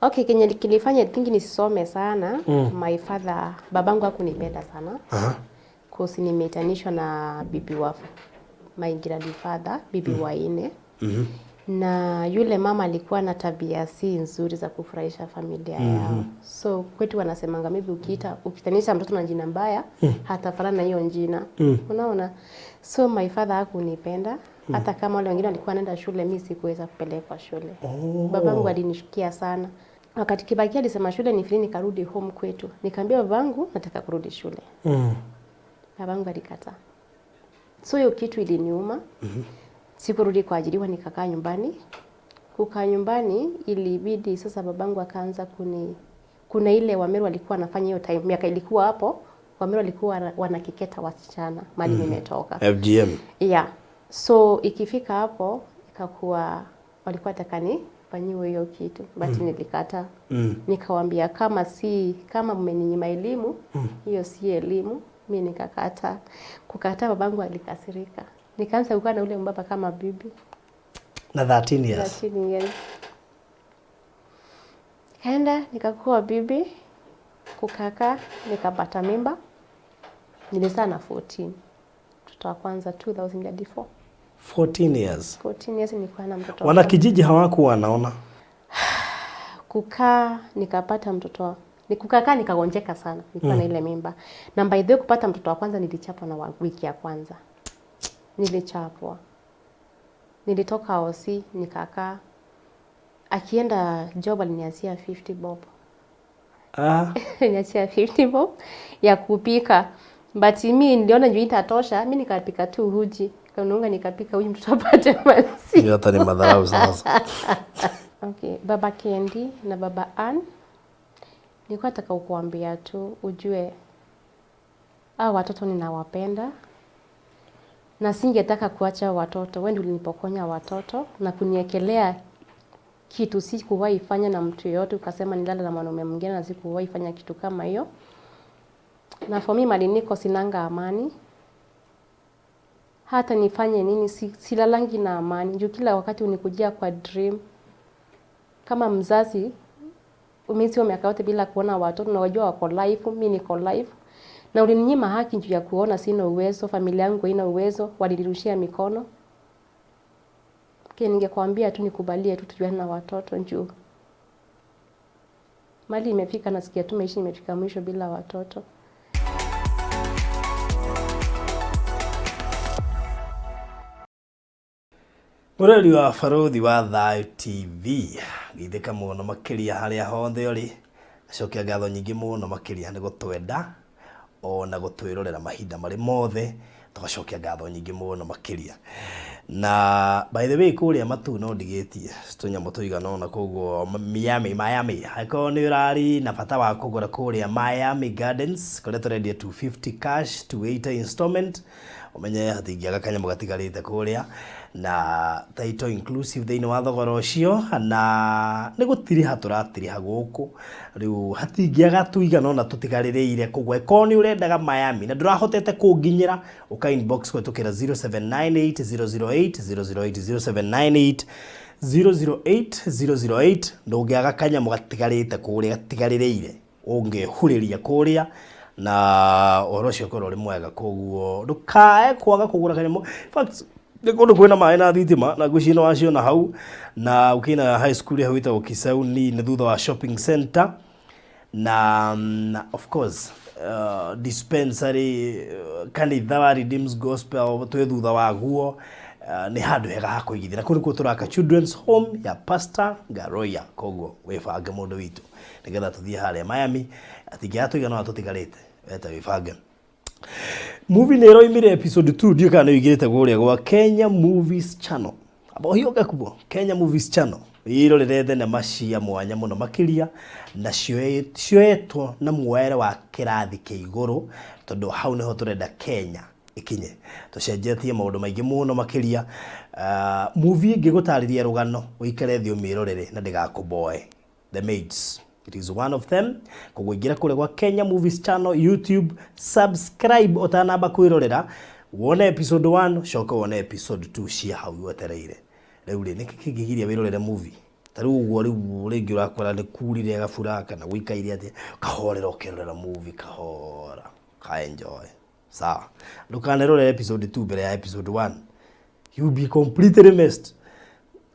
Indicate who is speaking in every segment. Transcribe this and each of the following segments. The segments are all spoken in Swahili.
Speaker 1: Okay, kenye kilifanya I think nisisome sana. My father, babangu hakunipenda sana. Cause nimeitanishwa na bibi wa my grandfather, bibi wa nne. Na yule mama alikuwa na tabia si nzuri za kufurahisha familia yao. So kwetu wanasemanga maybe ukitanisha mtoto na jina mbaya, hatafanana na hiyo jina. Unaona? So my father hakunipenda. Hata kama wale wengine walikuwa wanaenda shule, mi sikuweza kupelekwa shule. Babangu alinishukia sana. Wakati Kibaki alisema shule ni free, nikarudi home kwetu. Nikamwambia babangu nataka kurudi shule. Babangu alikataa. So hiyo kitu iliniuma. Sikurudi kuajiriwa, nikakaa nyumbani. Kukaa nyumbani ilibidi sasa babangu akaanza kuna ile Wameru walikuwa wanafanya hiyo time, miaka ilikuwa hapo, Wameru walikuwa wanakeketa wasichana mali nimetoka.
Speaker 2: FGM.
Speaker 1: Yeah. So ikifika hapo ikakuwa walikuwa wataka nifanyiwe hiyo kitu, but nilikataa. Nikawaambia kama mmeninyima elimu, hiyo si elimu. Mi nikakataa. Kukataa babangu alikasirika. Nikaanza kukaa na ule mbaba kama bibi.
Speaker 2: Na 13 years.
Speaker 1: 13 years. Kaenda nikakuwa bibi, kukaka nikapata mimba. Nilizaa na 14. Mtoto wa kwanza 2004.
Speaker 2: 14 years.
Speaker 1: 14 years nilikuwa na mtoto wa
Speaker 2: Wanakijiji hawakuwa wanaona.
Speaker 1: Kukaa nikapata mtoto wa nikukakaa nikagonjeka sana nikiwa na ile mimba. Na by the way kupata mtoto wa kwanza nilichapwa na wiki ya kwanza. Nilichapwa. Nilitoka OC nikakaa. Akienda job aliniachia 50 bob. Aliniachia 50 bob ya kupika. But mi niliona juu itatosha, mi nikapika tu uji. Kanunga nikapika uji mtoto apate maziwa.
Speaker 2: Hiyo hata ni madharau sasa.
Speaker 1: Okay, Baba Kendi na Baba Ann, nilikuwa nataka kukuambia tu ujue hao watoto ninawapenda na singetaka kuacha watoto. Wewe ndio ulinipokonya watoto na kuniekelea kitu sikuwahi fanya na mtu yeyote, ukasema nilala na mwanaume mwingine na sikuwahi fanya kitu kama hiyo. Na for me mali niko sinanga amani. Hata nifanye nini silalangi na amani. Juu kila wakati unikujia kwa dream. Kama mzazi umeishi miaka yote bila kuona watoto na wajua wako live, mimi niko live. Na ulininyima haki juu ya kuona sina uwezo, familia yangu haina uwezo, walinirushia mikono. Kile ningekwambia tu nikubalie tu tujuane na watoto juu mali imefika, nasikia tu maisha imefika mwisho bila watoto.
Speaker 2: Mũrori wa Barũthi wa Thayũ TV, geithĩka mũno makĩria harĩa hothe ũrĩ, acokia ngatho nyingĩ mũno makĩria nĩ gũtwenda ona gũtwĩrorera mahinda marĩ mothe, tũgacokia ngatho nyingĩ mũno makĩria. Na by the way kũrĩa Matuu no ndigĩtie tũnyamũ tũigana ũna, koguo Miami, Miami, angĩkorwo nĩ ũrarĩ na bata wa kũgũra kũrĩa Miami Gardens, kũrĩa tũrendia 250 cash, 280 installment, ũmenye hatingĩaga kanyamũ gatigarĩte kũrĩa, na title inclusive thĩinĩ wa thogora ũcio, na nĩ gũtiriha tũratiriha gũkũ, rĩu hatingĩaga tũigana ũna tũtigarĩrĩire. Koguo angĩkorwo nĩ ũrendaga Miami na ndũrahotete kũnginyĩra, ũka inbox kũhĩtũkĩra 0798 008 008 0798 008 008, ndũngĩaga kanyamũ gatigarĩte kũrĩa, gatigarĩrĩire ũngĩhurĩria kũrĩa, na ũhoro ũcio ũkorwo ũrĩ mwega. Koguo ndũkae kwaga kũgũra kanyamũ. In fact, nĩ kũndũ kwĩna maĩ na thitima, na ngwĩciria nĩ waciona hau, na ũkĩina high school hau ĩtagwo Kisauni, nĩ thutha wa shopping center, na of course dispensary, kanitha wa Redeems Gospel twĩ thutha waguo, nĩ handũ hega ha kũigithia. Na kũu nĩkuo tũraka children's home ya Pastor Ngaroia. Koguo wĩbange mũndũ witũ nĩgetha tũthiĩ harĩa Miami, atingĩaga tũigana ũrĩa tũtigarĩte, weta wĩbange. Movie nĩ ĩroimire episode 2, ndiũĩ kana nĩ ũingĩrĩte kũrĩa gwa Kenya Movies Channel. Amba ũhiũke kuo, Kenya Movies Channel. Wĩrorere thenema cia mwanya mũno makĩria, na cioetwo na muoere wa kĩrathi kĩa igũrũ, tondũ hau nĩho tũrenda Kenya ĩkinye. Tũcenjetie maũndũ maingĩ mũno makĩria. Movie ĩngĩ gũtarĩria rũgano, ũikare thĩ ũmĩrorere na ndĩgakũboe. The Maids. It is one of them. Koguo ingĩra kũrĩa gwa Kenya Movies Channel YouTube, subscribe ũtanamba kwĩrorera, wone episode 1, coka wone episode 2 cia hau wetereire. Rĩu rĩ, nĩkĩ kĩngĩgiria wĩrorere movie? Ta rĩu ũguo rĩu rĩngĩ ũrakora nĩ kurire gabura kana gũikaire atĩa, kahorera ũkerorera movie kahora, ka enjoy. Sawa. Ndũkanerorere episode 2 mbere ya episode 1. You'll be completely messed.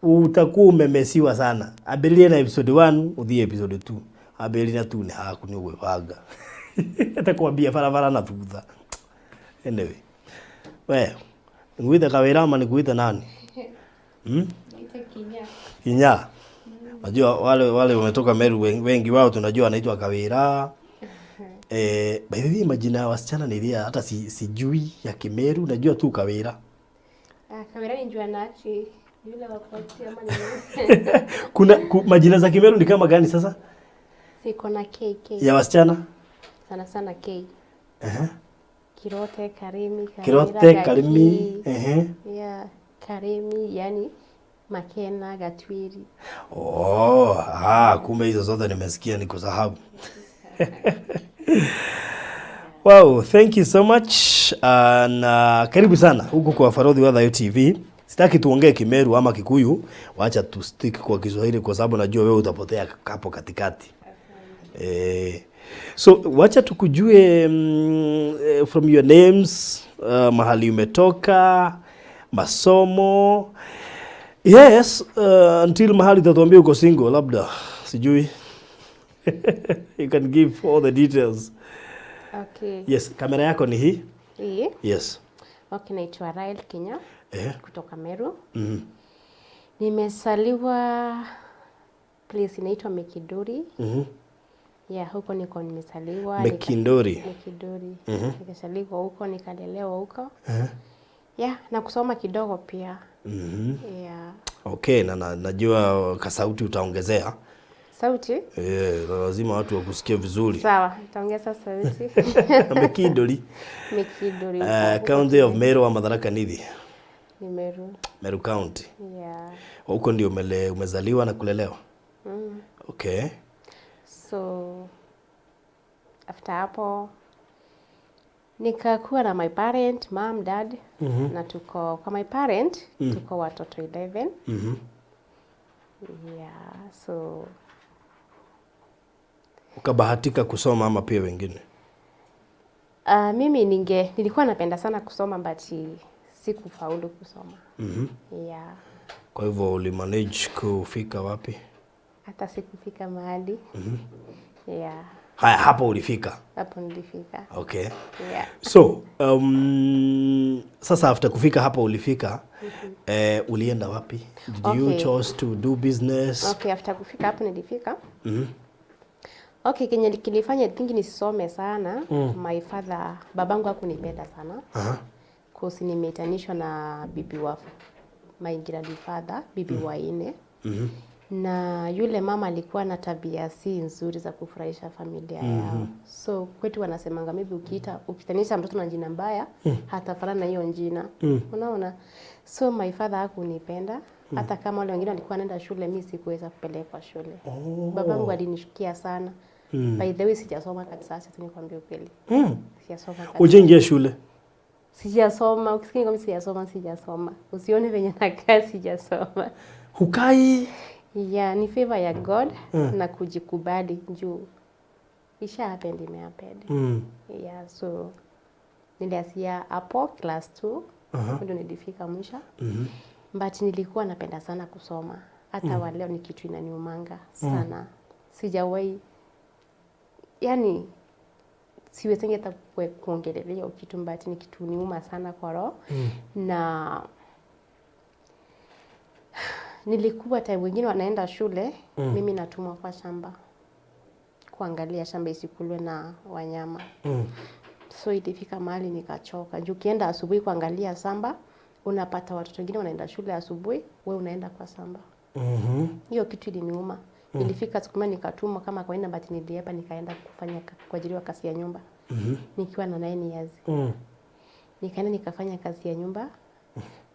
Speaker 2: Utakuwa umemesiwa sana. Ambĩrĩria na episode 1 ũthiĩ episode 2. Ambĩrĩria na 2 nĩ haku nĩ ũgwĩbanga. Atakwambia barabara na thutha. Anyway. We, nikuite Kawira ama nikuite nani? Hmm?
Speaker 1: Niite Kinya.
Speaker 2: Kinya. Najua wale wametoka Meru wengi wao tunajua wanaitwa Kawira. By the way, majina ya wasichana ni ria hata sijui ya Kimeru, najua tu Kawira.
Speaker 1: Ah, Kawira ni njua nachi. Yule wa koti ama ni
Speaker 2: Kuna majina za Kimeru ni kama gani sasa?
Speaker 1: Siko na K K.
Speaker 2: Ya wasichana?
Speaker 1: Sana sana K. Kirote, Karimi, Kawira,
Speaker 2: Kirote,
Speaker 1: Gaki.
Speaker 2: Karimi,
Speaker 1: Yeah, Karimi, yani Makena, Gatwiri.
Speaker 2: Oh, kumbe hizo zote nimesikia nikusahau. Wow, thank you so much. Na karibu sana huku kwa Farodhi wa Thayu TV. Sitaki tuongee Kimeru ama Kikuyu, wacha tu stick kwa Kiswahili kwa sababu najua wewe utapotea hapo katikati. So wacha tukujue from your names, mahali umetoka, masomo. Yes, until mahali utatuambia uko single labda, sijui. You can give all the details.
Speaker 1: Okay.
Speaker 2: Yes, kamera yako ni hii?
Speaker 1: Hii.
Speaker 2: Yes.
Speaker 1: Okay, naitwa Rael Kinya kutoka Meru. Nimesaliwa place inaitwa Mekidori. Yeah, huko niko nimesaliwa.
Speaker 2: Mekindori.
Speaker 1: Mekidori. Nikasaliwa huko, nikalelewa huko. Yeah, na kusoma kidogo pia. Yeah.
Speaker 2: Okay, na najua kasauti utaongezea.
Speaker 1: Sauti?
Speaker 2: Lazima watu wakusikie vizuri.
Speaker 1: Sawa, nitaongeza sauti.
Speaker 2: Mekindori.
Speaker 1: Mekidori.
Speaker 2: County of Meru ama Tharaka Nithi?
Speaker 1: Ni Meru.
Speaker 2: Meru County.
Speaker 1: Yeah.
Speaker 2: Huko ndio umezaliwa na kulelewa? Okay.
Speaker 1: So after hapo nikakuwa na my parent, mom, dad. Na tuko kwa my parent, tuko watoto 11. Yeah, so
Speaker 2: ukabahatika kusoma ama pia wengine?
Speaker 1: Mimi nilikuwa napenda sana kusoma but sikufaulu kusoma. Yeah.
Speaker 2: Kwa hivyo ulimanage kufika wapi?
Speaker 1: Hata sikufika mahali. Yeah.
Speaker 2: Haya, hapo ulifika?
Speaker 1: Hapo nilifika.
Speaker 2: Okay.
Speaker 1: Yeah.
Speaker 2: So, sasa after kufika hapo ulifika, ulienda wapi? Did you chose to do business?
Speaker 1: Okay, after kufika hapo nilifika. Okay, kenye kilifanya I think nisisome sana, my father, babangu hakunipenda sana. Cause nimeitanishwa na bibi wa my grandfather, bibi wa nne. Na yule mama alikuwa na tabia si nzuri za kufurahisha familia yao. So kwetu wanasemanga maybe ukitanisha mtoto na jina mbaya, hatafanana na hiyo jina. Unaona? So my father hakunipenda. Hata kama wale wengine walikuwa wanaenda shule, mimi sikuweza kupelekwa shule. Babangu alinishukia sana. By the way, sijasoma kabisa, acha tu nikwambie ukweli. Sijasoma kabisa.
Speaker 2: Ujaingia shule?
Speaker 1: Sijasoma, ukisikia kwamba sijasoma, sijasoma. Usione venye nakaa sijasoma.
Speaker 2: Hukai?
Speaker 1: Yeah, ni favor ya God na kujikubali juu isha happened, ime happened. Yeah, so nilianzia hapo class 2. Ndio nilifika mwisho. But nilikuwa napenda sana kusoma. Hata wa leo ni kitu inaniumanga sana. Sijawahi, yani siwezi hata kuongelelea hiyo kitu, but ni kitu niuma sana kwa roho. Na nilikuwa time wengine wanaenda shule, mimi natumwa kwa shamba kuangalia shamba isikulwe na wanyama. So ilifika mahali nikachoka. Juu ukienda asubuhi kuangalia shamba, unapata watoto wengine wanaenda shule asubuhi, we unaenda kwa shamba. Hiyo kitu iliniuma. Ilifika siku moja nikatumwa kama kawaida, but niliepa nikaenda kufanya kuajiriwa kazi ya nyumba. Nikiwa na 9 years. Nikaenda nikafanya kazi ya nyumba.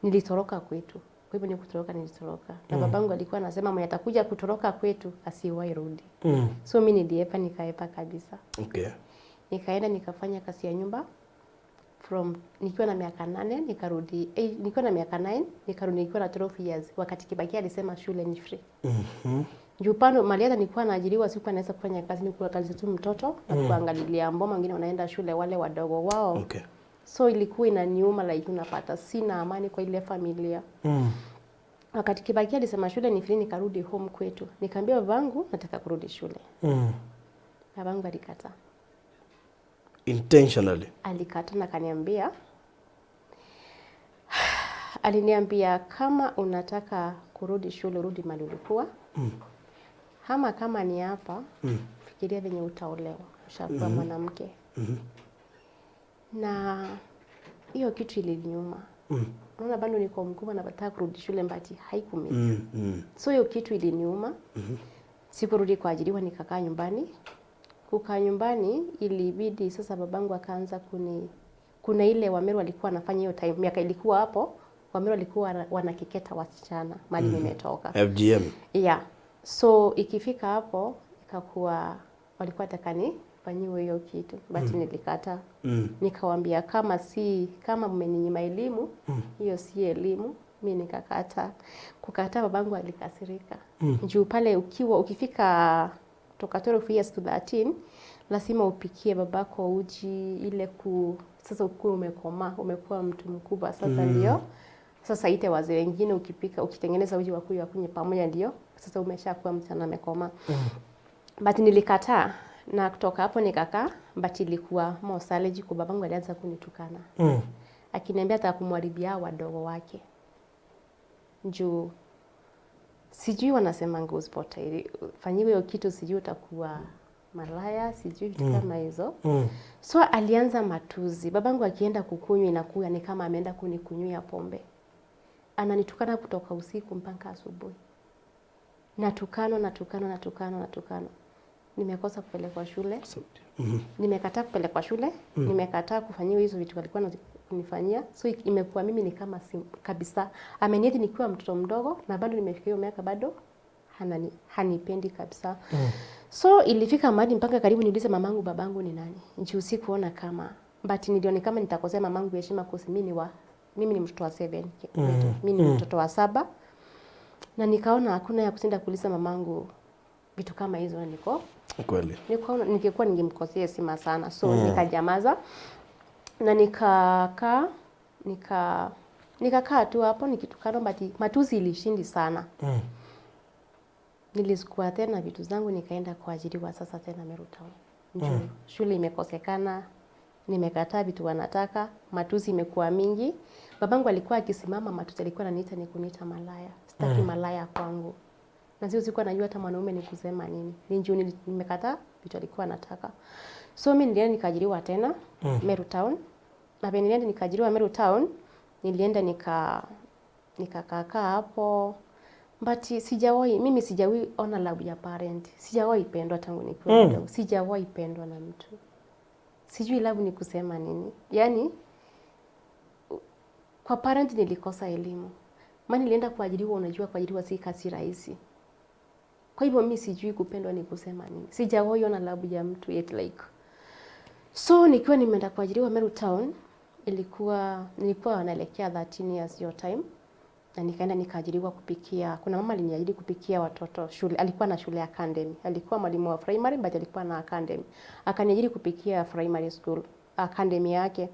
Speaker 1: Nilitoroka kwetu. Kwa hivyo ni kutoroka, nilitoroka. Na babangu alikuwa anasema mwenye atakuja kutoroka kwetu asiwahi rudi. So mimi niliepa, nikaepa kabisa. Nikaenda nikafanya kazi ya nyumba From nikiwa na miaka 8 nikarudi, nikiwa na miaka 9 nikarudi nikiwa na 12 years, wakati Kibaki alisema shule ni free. Juu pano mali hata nilikuwa naajiriwa, sikuwa naweza kufanya kazi, ni kuangalia tu mtoto na kuangalilia mboma, wengine wanaenda shule wale wadogo wao. So ilikuwa inaniuma, like unapata sina amani kwa ile familia. Wakati Kibaki alisema shule ni free, nikarudi home kwetu, nikaambia babangu nataka kurudi shule. Babangu alikataa.
Speaker 2: Intentionally.
Speaker 1: Alikataa na akaniambia, aliniambia kama unataka kurudi shule urudi mahali ulikuwa, ama kama ni hapa, fikiria venye utaolewa, ushakuwa mwanamke. Na hiyo kitu iliniuma. Unaona bado niko mkubwa na nataka kurudi shule, but haikumake. So hiyo kitu iliniuma. Sikurudi kuajiriwa, nikakaa nyumbani. Kukaa nyumbani ilibidi sasa babangu akaanza kuni, kuna ile Wameru walikuwa wanafanya hiyo time, miaka ilikuwa hapo, Wameru walikuwa wanakeketa wasichana mali nimetoka.
Speaker 2: FGM.
Speaker 1: Yeah. So ikifika hapo ikakuwa walikuwa wataka nifanyiwe hiyo kitu, but nilikataa. Nikawambia kama si kama mmeninyima elimu, hiyo si elimu. Mi nikakataa. Kukataa, babangu alikasirika. Juu pale ukiwa ukifika kutoka 12 years to 13 lazima upikie babako uji, ile ku sasa ukuwe umekomaa, umekuwa mtu mkubwa sasa, ndio sasa ite wazee wengine, ukipika ukitengeneza uji wakunywe wakunywe pamoja, ndio sasa umeshakuwa msichana amekomaa. But nilikataa na kutoka hapo nikakaa, but ilikuwa more challenge kwa babangu, alianza kunitukana akiniambia ataka kumharibia hao wadogo wake, juu sijui wanasemanga usipotahiri fanyiwe hiyo kitu, sijui utakuwa malaya, sijui vitu kama hizo. So alianza matuzi. Babangu akienda kukunywa inakuwa ni kama ameenda kunikunywia pombe, ananitukana kutoka usiku mpaka asubuhi, natukano, natukano, natukano, natukano. Nimekosa kupelekwa shule, nimekataa kupelekwa shule, nimekataa kufanyiwa hizo vitu walikuwa kunifanyia. So imekuwa mimi ni kama kabisa amenieti nikiwa mtoto mdogo, na bado nimefika hiyo miaka bado hanipendi kabisa. So ilifika mahali mpaka karibu niulize mamangu babangu ni nani, juu sikuona kama, but niliona kama nitakosea mamangu heshima, cause mimi ni mtoto wa 7 kwetu. Mimi ni mtoto wa 7, na nikaona hakuna ya kusinda kuuliza mamangu vitu kama hizo, na niko nikaona ningekuwa ningemkosea heshima sana, so nikajamaza na nikakaa nikakaa tu hapo nikitukana, but matusi ilishindi sana. Nilichukua tena vitu zangu nikaenda kuajiriwa sasa tena Meru Town. Juu shule imekosekana, nimekataa vitu wanataka, matusi imekuwa mingi. Babangu alikuwa akisimama, matusi alikuwa ananiita ni kuniita malaya. Sitaki malaya kwangu. Na sio sikuwa najua hata mwanaume ni kusema nini. Ni juu nimekataa vitu alikuwa anataka. So mimi nilienda nikaajiriwa tena Meru Town. Na venye nilienda nikaajiriwa Meru Town, nilienda nikakaa hapo, but sijawahi, mimi sijawahi ona love ya parent. Sijawahi pendwa tangu nikiwa mdogo. Sijawahi pendwa na mtu. Sijui love ni kusema nini. Yaani kwa parent nilikosa elimu. Maana nilienda kuajiriwa, unajua kuajiriwa si kazi rahisi. Kwa hivyo mi sijui kupendwa ni kusema nini. Sijawahi ona love ya mtu yet like. So nikiwa nimeenda kuajiriwa Meru Town, ilikuwa nilikuwa naelekea 13 years your time, na nikaenda nikaajiriwa kupikia. Kuna mama aliniajiri kupikia watoto shule, alikuwa na shule ya academy. Alikuwa mwalimu wa primary but alikuwa na academy. Akaniajiri kupikia primary school academy yake.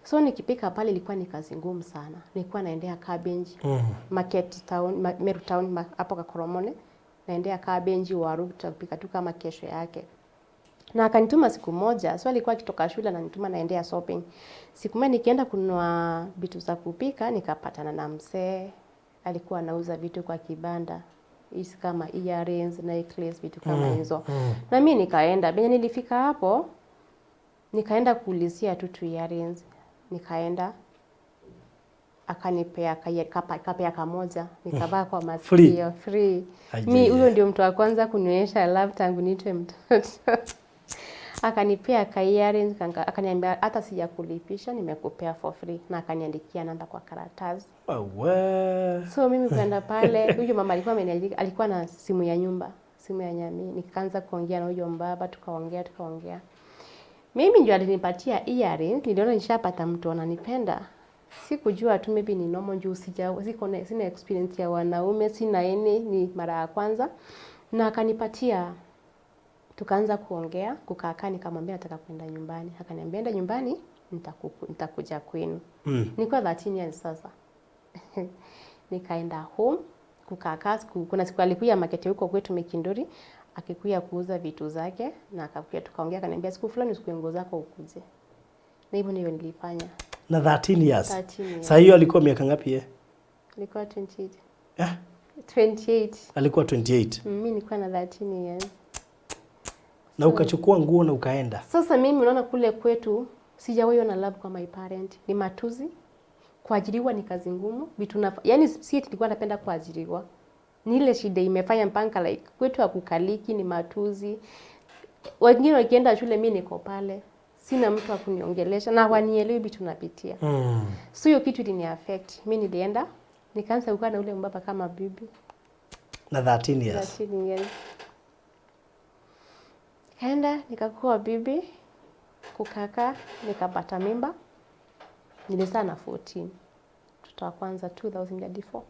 Speaker 1: So nikipika pale ilikuwa ni kazi ngumu sana. Nilikuwa naendea cabbage market town, Meru Town hapo Kakoromone, naendea cabbage, waru, tutapika tu kama kesho yake. Na akanituma siku moja, so alikuwa akitoka shule ananituma naendea shopping. Siku moja nikienda kununua vitu za kupika, nikapatana na mzee, alikuwa anauza vitu kwa kibanda, hizi kama earrings, necklace, vitu kama hizo. Na mimi nikaenda, benye nilifika hapo, nikaenda kuulizia tu tu earrings, nikaenda akanipea kapea kamoja, nikavaa kwa masikio free. Mi huyo ndio mtu wa kwanza kunionyesha love tangu niitwe mtoto. Akanipea ka earrings, akaniambia hata sijakulipisha, nimekupea for free, na akaniandikia namba kwa karatasi.
Speaker 2: Awe.
Speaker 1: So mimi kwenda pale, huyo mama alikuwa ameniandika, alikuwa na simu ya nyumba, simu ya nyamii. Nikaanza kuongea na huyo mbaba, tukaongea tukaongea. Mimi ndio alinipatia earrings, niliona nishapata mtu ananipenda. Sikujua tu maybe ni normal juu sina experience ya wanaume, sina any, ni mara ya kwanza. Na akanipatia, tukaanza kuongea, kukaa, nikamwambia nataka kwenda nyumbani. Akaniambia enda nyumbani, nitakuja kwenu. Nilikuwa 13 years sasa. Nikaenda home kukaa, kuna siku alikuja market huko kwetu Mikinduri, akikuja kuuza vitu zake na akakuja tukaongea, akaniambia siku fulani usiku nguo zako ukuje. Na hivyo ndivyo nilifanya.
Speaker 2: Na 13 years.
Speaker 1: 13 years.
Speaker 2: Saa hiyo alikuwa miaka ngapi ye?
Speaker 1: Nilikuwa 28.
Speaker 2: Eh?
Speaker 1: 28.
Speaker 2: Alikuwa 28.
Speaker 1: Mimi nilikuwa na 13 years.
Speaker 2: Na ukachukua nguo na ukaenda.
Speaker 1: Sasa mimi unaona kule kwetu sijawahi ona love kwa my parent. Ni matuzi. Kuajiriwa ni kazi ngumu. Vitu na yani si eti nilikuwa napenda kuajiriwa. Ni ile shida imefanya mpaka like kwetu hakukaliki, ni matuzi. Wengine wakienda shule mimi niko pale. Sina mtu wa kuniongelesha na wanielewi vitu napitia. So hiyo kitu ilini affect. Mimi nilienda nikaanza kukaa na ule mbaba kama bibi.
Speaker 2: Na 13 years.
Speaker 1: 13 years. Kaenda nikakuwa bibi, kukaka, nikapata mimba. Nilizaa na 14. Mtoto wa kwanza 2004.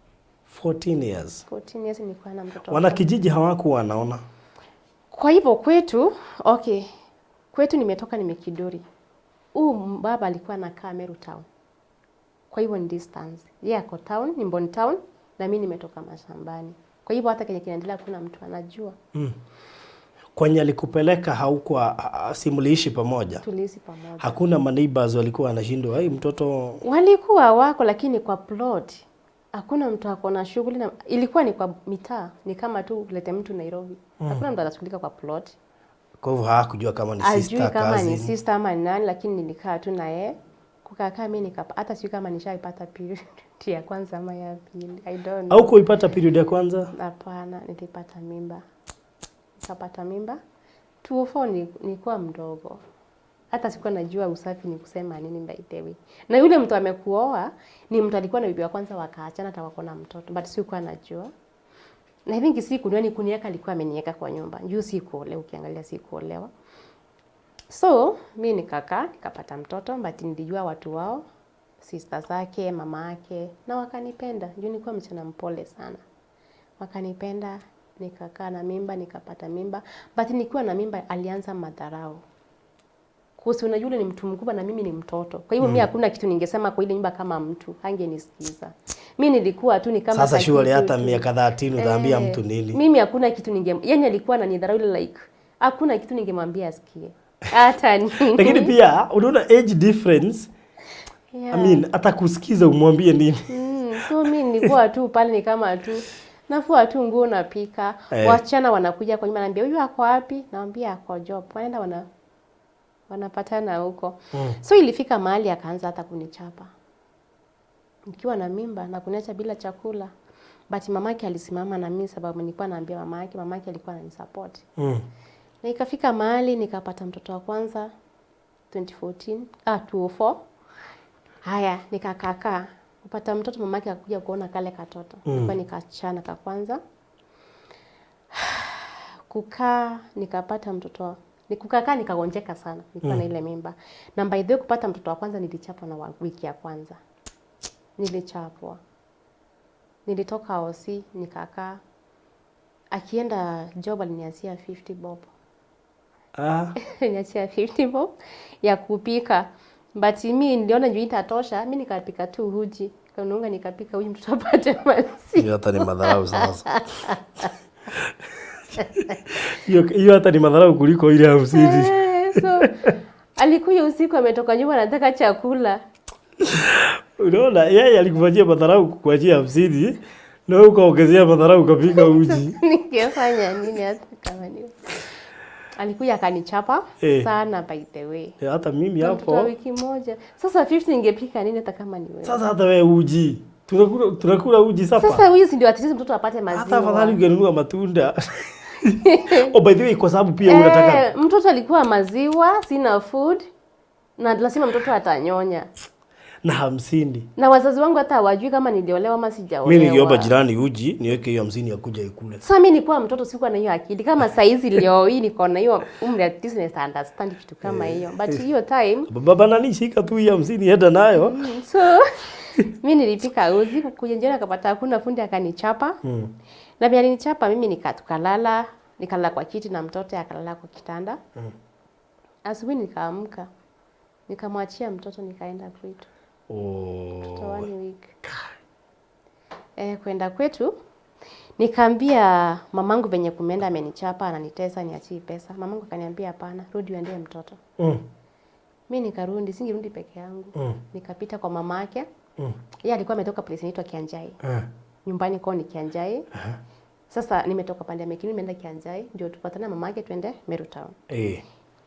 Speaker 2: 14 years.
Speaker 1: 14 years nilikuwa na mtoto wa
Speaker 2: Wanakijiji hawakuwa wanaona.
Speaker 1: Kwa hivyo kwetu, okay, kwetu nimetoka ni Mikidori. Huu baba alikuwa anakaa Meru town. Kwa hivyo ni distance. Yeye ako town, ni Mboni town na mimi nimetoka mashambani. Kwa hivyo hata kenye kinaendelea kuna mtu anajua.
Speaker 2: Kwenye alikupeleka haukuwa si mliishi pamoja?
Speaker 1: Tuliishi pamoja.
Speaker 2: Hakuna maneighbors walikuwa wanashindwa, hey, mtoto
Speaker 1: Walikuwa wako lakini kwa plot. Hakuna mtu ako na shughuli na ilikuwa ni kwa mitaa, ni kama tu ulete mtu Nairobi. Hakuna mtu atashughulika kwa plot.
Speaker 2: Kwa hivyo hawakujua kama ni
Speaker 1: Ajui
Speaker 2: sister,
Speaker 1: kama ni
Speaker 2: cousin.
Speaker 1: sister ama ni nani, lakini nilikaa tu na yeye. Kukaa mimi nikapa hata sijui kama nishaipata period ya kwanza ama ya pili. I don't know.
Speaker 2: Au kuipata period ya kwanza?
Speaker 1: Hapana, nilipata mimba. Nikapata mimba. 204 nilikuwa mdogo. Hata sikuwa najua usafi ni kusema nini by the way. Na yule mtu amekuoa ni mtu alikuwa na bibi wa kwanza wakaachana hata wako na mtoto, but sikuwa najua. Na I think si kunua ni kuniweka, alikuwa ameniweka kwa nyumba. Juu si kuolewa, ukiangalia si kuolewa. So, mi nikakaa, nikapata mtoto, but nilijua watu wao, sister zake, mama yake, na wakanipenda. Juu nilikuwa msichana mpole sana. Wakanipenda, nikakaa na mimba, nikapata mimba. But nikiwa na mimba alianza madharau. Kuhusu unajua yule ni mtu mkubwa na mimi ni mtoto. Kwa hivyo mimi hakuna kitu ningesema kwa ile nyumba kama mtu, hangenisikiza. Mimi nilikuwa tu ni kama
Speaker 2: Sasa surely
Speaker 1: kakitu
Speaker 2: hata
Speaker 1: tu.
Speaker 2: miaka 13 utaambia
Speaker 1: Eh,
Speaker 2: mtu nini?
Speaker 1: Mimi hakuna kitu ninge, yani alikuwa ananidharau ile like hakuna kitu ningemwambia asikie. Hata nini.
Speaker 2: Lakini pia unaona age difference.
Speaker 1: Yeah.
Speaker 2: I mean, hata kusikiza umwambie nini?
Speaker 1: So mi nilikuwa tu pale ni kama tu nafua tu nguo napika.
Speaker 2: Eh.
Speaker 1: Wasichana wanakuja kwa nyumba naambia huyu ako wapi? Naambia ako job. Wanaenda wanapatana huko. So ilifika mahali akaanza hata kunichapa. Nikiwa na mimba na kuniacha bila chakula. But mamake alisimama na mimi sababu nilikuwa naambia mamake, mamake alikuwa ananisupport. Na ikafika mahali nikapata mtoto wa kwanza 2014, 2004. Haya, nikakakaa kupata mtoto, mamake akakuja kuona kale katoto. Nilikuwa nikachana ka kwanza. Kukaa nikapata mtoto nikukakaa nikagonjeka sana nikiwa na ile mimba. Na by the way kupata mtoto wa kwanza nilichapwa na wiki ya kwanza. Nilichapwa. Nilitoka hosi nikakaa. Akienda job aliniachia 50 bob. Aliniachia 50 bob ya kupika. But mi niliona juu itatosha, mi nikapika tu uji. Kanunga nikapika uji mtoto apate maziwa.
Speaker 2: Hiyo hata ni madharau sasa. Hiyo hiyo hata ni madharau kuliko ile 50.
Speaker 1: Eh, so alikuja usiku ametoka nyumba anataka chakula.
Speaker 2: Unaona, yeye alikufanyia madharau kukuachia 50 na wewe ukaongezea madharau ukapika uji.
Speaker 1: Ningefanya nini hata kama ni alikuja akanichapa
Speaker 2: Eh.
Speaker 1: sana by the way.
Speaker 2: Eh, hata mimi
Speaker 1: Na mtoto wa
Speaker 2: hapo.
Speaker 1: wiki moja. Sasa 50 ningepika nini hata kama ni wewe?
Speaker 2: Sasa hata wewe uji. Tunakula uji sasa.
Speaker 1: Sasa huyu si ndio at least mtoto apate maziwa.
Speaker 2: Hata afadhali ungenunua matunda. Oh, by the way, kwa sababu pia unataka
Speaker 1: Eh, mtoto alikuwa maziwa, sina food na lazima mtoto atanyonya.
Speaker 2: Na 50.
Speaker 1: Na wazazi wangu hata hawajui kama niliolewa ama sijaolewa.
Speaker 2: Mimi ningeomba jirani uji niweke hiyo 50 akuja ikule.
Speaker 1: Sasa mimi nilikuwa mtoto, sikuwa na hiyo akili kama saizi leo hii niko na hiyo umri, at least naweza understand kitu kama hiyo, but hiyo time
Speaker 2: Baba nani, shika tu hiyo 50, enda nayo.
Speaker 1: So mi nilipika uji, kuja jioni akapata hakuna, fundi akanichapa. Na pia alinichapa mimi tukalala, nikalala kwa kiti na mtoto akalala kwa kitanda. Asubuhi nikaamka, nikamwachia mtoto, nikaenda kwetu. Mtoto one week. Kwenda kwetu nikaambia mamangu venye kumeenda, amenichapa, ananitesa, niachie pesa. Mamangu akaniambia hapana, rudi uendee mtoto. Mi nikarudi, singerudi peke yangu. Nikapita kwa mamake. Yeye alikuwa ametoka place inaitwa Kianjai. Nyumbani kwao ni Kianjai. Sasa nimetoka pande ya Mekini nimeenda Kianjai ndio tupatane na mamake twende Meru Town.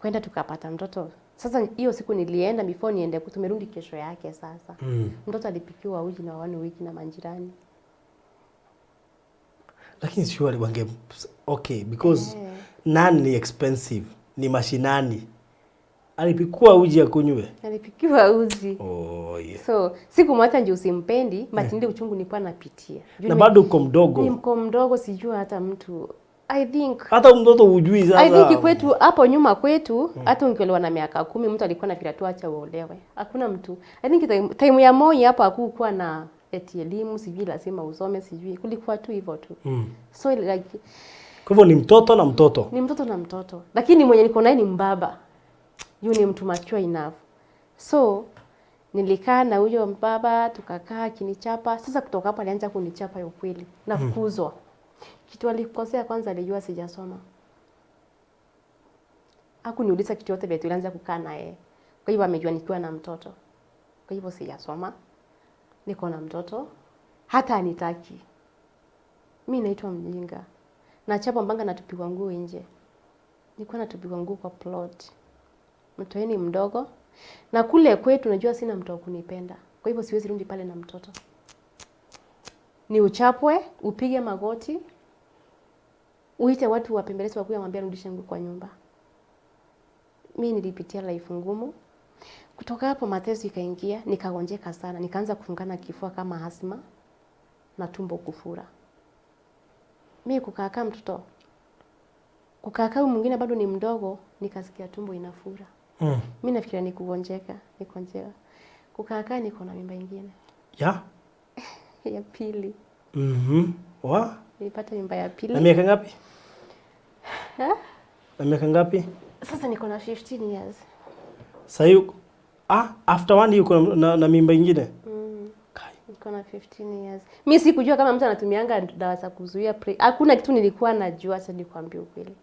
Speaker 1: Kwenda tukapata mtoto. Sasa hiyo siku nilienda, before niende tumerudi kesho yake sasa. Mtoto alipikiwa uji na one week na manjirani.
Speaker 2: Lakini surely wange, okay, because nani ni expensive, ni mashinani. Alipikua uji akunywe.
Speaker 1: Alipikiwa uji.
Speaker 2: Oh, yeah.
Speaker 1: So sikumwacha juu simpendi, but ndio uchungu nilikuwa napitia. Juu
Speaker 2: Na bado uko mdogo.
Speaker 1: Ni mko mdogo, sijua hata mtu. I think
Speaker 2: Hata mtoto hujui sasa.
Speaker 1: I think kwetu hapo nyuma kwetu hata ungeolewa na miaka 10 mtu alikuwa anafikiria tu acha uolewe. Hakuna mtu. I think time ya Moi hapo hakukuwa na eti elimu, sijui lazima usome, sijui. Kulikuwa tu hivyo tu. So like
Speaker 2: Kwa hivyo ni mtoto na mtoto.
Speaker 1: Ni mtoto na mtoto. Lakini mwenye niko naye ni mbaba. Yu ni mtu mature enough. So nilikaa na huyo mbaba, tukakaa akinichapa. Sasa kutoka hapo alianza kunichapa ya ukweli. Nafukuzwa. Kitu alikosea kwanza, alijua sijasoma. Hakuniuliza kitu yote vile tulianza kukaa na yeye. Kwa hivyo amejua nikiwa na mtoto. Kwa hivyo sijasoma. Niko na mtoto. Hata anitaki. Mimi naitwa mjinga. Nachapwa mpaka natupiwa nguo nje. Nilikuwa natupiwa nguo kwa plot. Mtoto ni mdogo. Na kule kwetu najua sina mtu wa kunipenda. Kwa hivyo siwezi rudi pale na mtoto. Ni uchapwe, upige magoti, uite watu wapembeleze wakuja waambie rudishe nguo kwa nyumba. Mimi nilipitia life ngumu. Kutoka hapo mateso ikaingia, nikagonjeka sana, nikaanza kufungana kifua kama asthma na tumbo kufura. Mimi kukaa mtoto, kukaa mwingine bado ni mdogo, nikasikia tumbo inafura. Mimi nafikiria ni kugonjeka, nikonjeka. Kukaa niko na mimba ingine.
Speaker 2: Ya?
Speaker 1: Ya pili.
Speaker 2: Wa?
Speaker 1: Nilipata mimba ya pili.
Speaker 2: Na miaka ngapi?
Speaker 1: Ha?
Speaker 2: Na miaka ngapi?
Speaker 1: Sasa niko na 15 years.
Speaker 2: Sasa hiyo after one year uko na mimba ingine? Kai.
Speaker 1: Niko na 15 years. Mimi sikujua kama mtu anatumianga dawa za kuzuia pre. Hakuna kitu nilikuwa najua, acha nikwambie ukweli.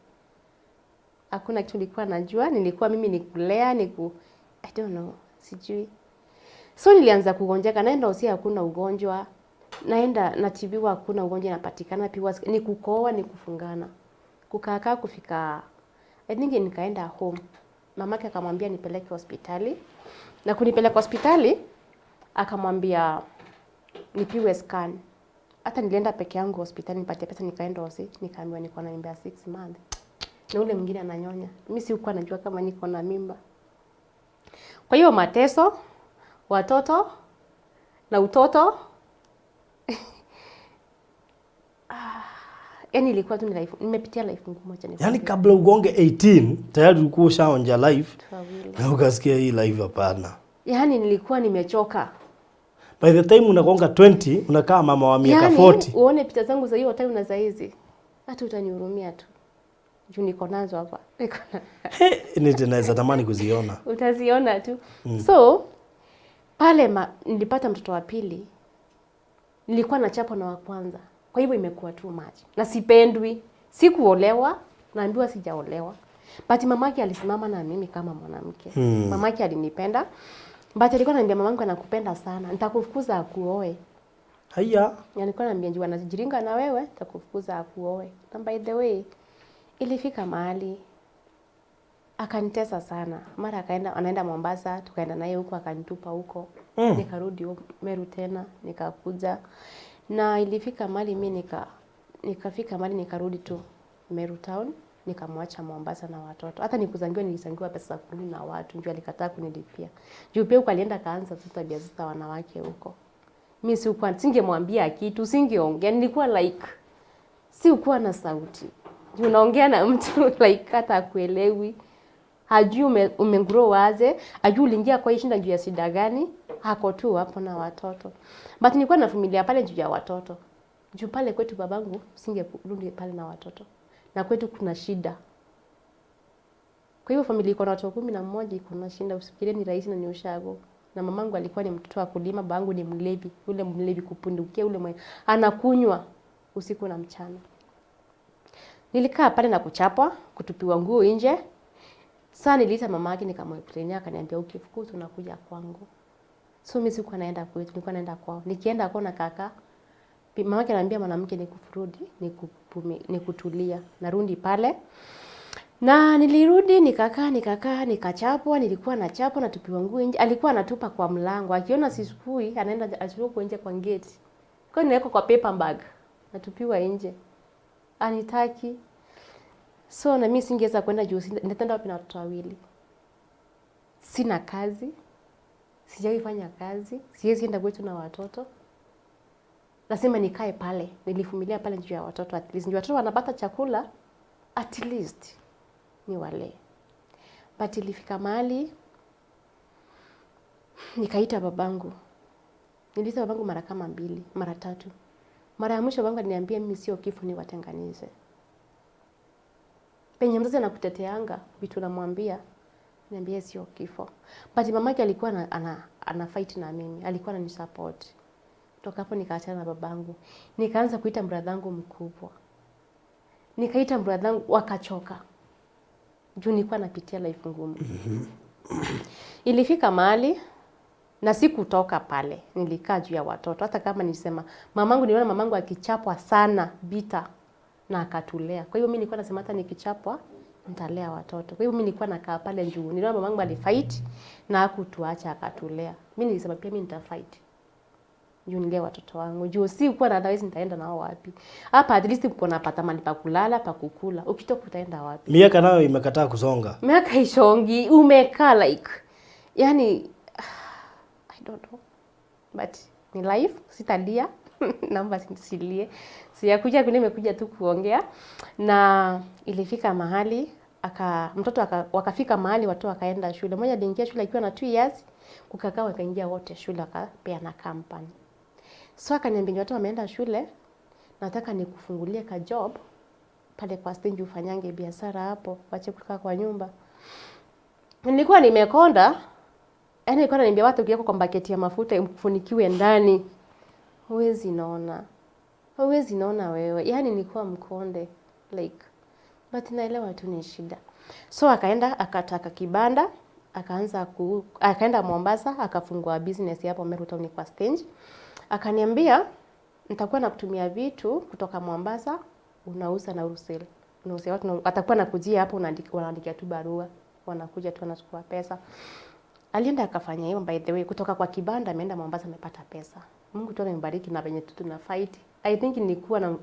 Speaker 1: Hakuna kitu nilikuwa najua, nilikuwa mimi ni kulea, I don't know, sijui. So nilianza kugonjeka, naenda hosi hakuna ugonjwa. Naenda natibiwa hakuna ugonjwa inapatikana, piwa ni kukohoa ni kufungana. Kukaa kufika I think nikaenda home. Mamake akamwambia nipeleke hospitali. Na kunipeleka hospitali akamwambia nipiwe scan. Hata nilienda peke yangu hospitali, nipatie pesa nikaenda hosi, nikaambiwa niko na mimba ya 6 months. Na ule mwingine ananyonya. Mimi sikuwa najua kama niko na mimba. Kwa hiyo mateso, watoto na utoto. Yaani ilikuwa tu ni life, nimepitia life ngumu, acha nikwambie.
Speaker 2: Yaani kabla ugonge 18 tayari ulikuwa ushaonja life
Speaker 1: Wawili.
Speaker 2: na ukasikia hii life hapana.
Speaker 1: Yaani nilikuwa nimechoka.
Speaker 2: By the time unagonga 20 unakaa mama wa miaka
Speaker 1: Yaani
Speaker 2: 40.
Speaker 1: uone picha zangu za hiyo time na za hizi. Hata utanihurumia tu. Juu niko nazo hapa. Niko na
Speaker 2: He, naweza tamani kuziona.
Speaker 1: Utaziona tu. So pale nilipata mtoto wa pili. Nilikuwa nachapwa na wa kwanza. Kwa hivyo imekuwa too much. Na sipendwi. Sikuolewa, naambiwa sijaolewa. But mamake alisimama na mimi kama mwanamke. Mamake alinipenda. But alikuwa ananiambia mamangu anakupenda sana. Nitakufukuza akuoe.
Speaker 2: Haya.
Speaker 1: Alikuwa ananiambia njoo anajiringa na wewe, nitakufukuza akuoe. Na by the way, ilifika mahali akanitesa sana. Mara anaenda Mombasa, tukaenda naye huko akanitupa huko. Nikarudi Meru tena, nikakuja. Na ilifika mahali mimi nikafika mahali nikarudi tu Meru town, Nikamwacha Mombasa na watoto. Hata nikuzangiwa, nilizangiwa pesa za kurudi na watu, juu alikataa kunilipia. Juu pia huko alienda kaanza tu tabia za wanawake huko. Mi sikuwa, singemwambia kitu, singeongea, nilikuwa like sikuwa na sauti. Juu unaongea na mtu like hata akuelewi, hajui umegrow aje, hajui uliingia kwa hii shinda juu ya shida gani, ako tu hapo na watoto. But nilikuwa navumilia pale juu ya watoto. Juu pale kwetu babangu singerudi pale na watoto. Na kwetu kuna shida. Kwa hivyo familia iko na watoto 11 iko na shida, usifikirie ni rahisi na ni ushago. Na mamangu alikuwa ni mtoto wa kulima, babangu ni mlevi, yule mlevi kupindukia, yule mwenye anakunywa usiku na mchana. Nilikaa pale na kuchapwa, kutupiwa nguo nje. Sasa niliita mama yake nikamwexplainia, akaniambia ukifukuzwa unakuja kwangu. So mimi sikuwa naenda kwetu, nilikuwa naenda kwao. Nikienda kwao na kaka, mama yake ananiambia mwanamke ni kufurudi, ni kutulia. Narudi pale. Na nilirudi nikakaa nikakaa nikachapwa, nilikuwa nachapwa natupiwa nguo nje. Alikuwa anatupa kwa mlango. Akiona sichukui, anaenda achukue nje kwa gate. Kwa hiyo ninawekwa kwa paper bag. Natupiwa nje. Anitaki. So na mimi singeweza kwenda juu nitaenda wapi na watoto wawili? Sina kazi. Sijawahi fanya kazi. Siwezi enda kwetu na watoto. Lazima nikae pale. Nilivumilia pale juu ya watoto at least. Juu watoto wanapata chakula at least ni wale. But ilifika mahali nikaita babangu. Niliita babangu mara kama mbili, mara tatu. Mara ya mwisho babangu aliniambia mimi sio kifo niwatenganishe. Penye mzazi anakuteteanga vitu namwambia, niambie sio kifo. But mamake alikuwa ana fight na mimi, alikuwa ananisupport. Toka hapo nikaachana na babangu. Nikaanza kuita bradhangu mkubwa. Nikaita bradhangu wakachoka. Juu nilikuwa napitia life ngumu. Ilifika mahali na sikutoka pale, nilikaa juu ya watoto. Hata kama nilisema mamangu, niliona mamangu akichapwa sana bita na akatulea. Kwa hivyo mimi nilikuwa nasema hata nikichapwa nitalea watoto. Kwa hivyo mimi nilikuwa nakaa pale juu. Niliona mamangu alifight na hakutuacha akatulea. Mimi nilisema pia mimi nitafight juu nilee watoto wangu. Juu si kuwa na otherwise nitaenda nao wapi? Hapa at least uko napata mahali pa kulala, pa kukula. Ukitoka utaenda wapi?
Speaker 2: Miaka nayo imekataa kusonga.
Speaker 1: Miaka ishongi, umekaa like yani I don't know. But ni life, sitalia. Naomba nisilie. Sijakuja kule, nimekuja tu kuongea. Na ilifika mahali aka mtoto aka, wakafika mahali watu wakaenda shule. Mmoja aliingia shule akiwa na 2 years, kukakaa wakaingia wote shule wakapeana company. So akaniambia watu wameenda shule, nataka nikufungulie ka job pale kwa stage ufanyange biashara hapo, wache kukaa kwa nyumba. Nilikuwa nimekonda, yaani nilikuwa ananiambia watu ukiweka kwa baketi ya mafuta ufunikiwe ndani. Huwezi naona. Huwezi naona wewe. Yaani nilikuwa mkonde like but naelewa tu ni shida. So akaenda akataka kibanda, akaenda Mombasa akafungua business hapo Meru Town kwa stage. Akaniambia nitakuwa nakutumia vitu kutoka Mombasa unauza na wholesale. Unauzia watu atakuwa nakujia hapo unaandika, wanaandikia tu barua, wanakuja tu wanachukua pesa. Alienda akafanya hivyo by the way, kutoka kwa kibanda ameenda Mombasa amepata pesa. Mungu tu amembariki na venye tu tuna fight. I think nilikuwa na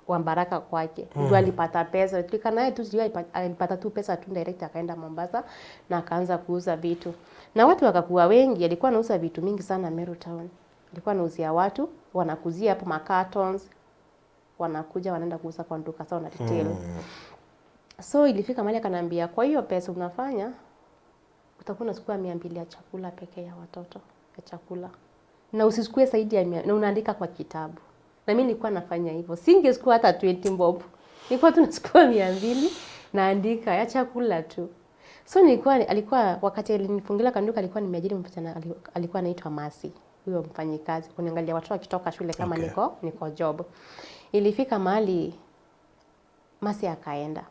Speaker 1: wa baraka kwake. Ndio alipata pesa. Tulikaa naye tu sijui alipata tu pesa tu direct akaenda Mombasa na akaanza kuuza vitu. Na watu wakakuwa wengi, alikuwa anauza vitu mingi sana Meru Town. Alikuwa anauzia watu, wanakuzia hapo macartons, wanakuja wanaenda kuuza kwa duka sawa na retail. So ilifika mahali akaniambia kwa hiyo pesa unafanya utakuwa unachukua 200 ya chakula pekee ya watoto ya chakula, na usichukue zaidi ya 100, na unaandika kwa kitabu. Na mimi nilikuwa nafanya hivyo, singechukua hata 20 bob, nilikuwa tu nachukua 200 naandika ya chakula tu. So nilikuwa alikuwa wakati alinifungulia kanduka alikuwa nimeajiri msichana alikuwa anaitwa Masi, huyo mfanyikazi kuniangalia watoto wakitoka shule kama niko job. Ilifika mahali Masi akaenda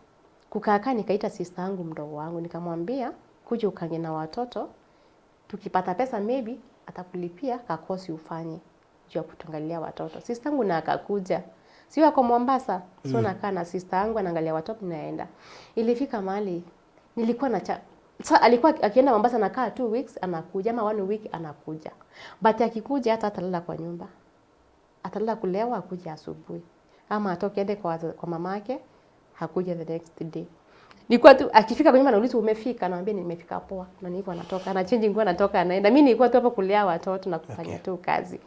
Speaker 1: kukaa, nikaita sister yangu mdogo wangu nikamwambia kuja ukange na watoto, tukipata pesa maybe atakulipia kakosi ufanye juu ya kutuangalia watoto. Sister yangu na akakuja, sio ako Mombasa, so nakaa na sister yangu anaangalia watoto, naenda. Ilifika mahali nilikuwa na cha sa, alikuwa akienda Mombasa nakaa 2 weeks anakuja, ama 1 week anakuja, but akikuja hata atalala kwa nyumba, atalala kulewa, akuja asubuhi ama atoke ende kwa mamake, hakuja the next day. Nilikuwa tu akifika kwa nyumba anauliza umefika, naambia nimefika poa. Na nilikuwa natoka, ana change nguo anatoka anaenda. Mimi nilikuwa tu hapo kulea watoto na kufanya tu kazi.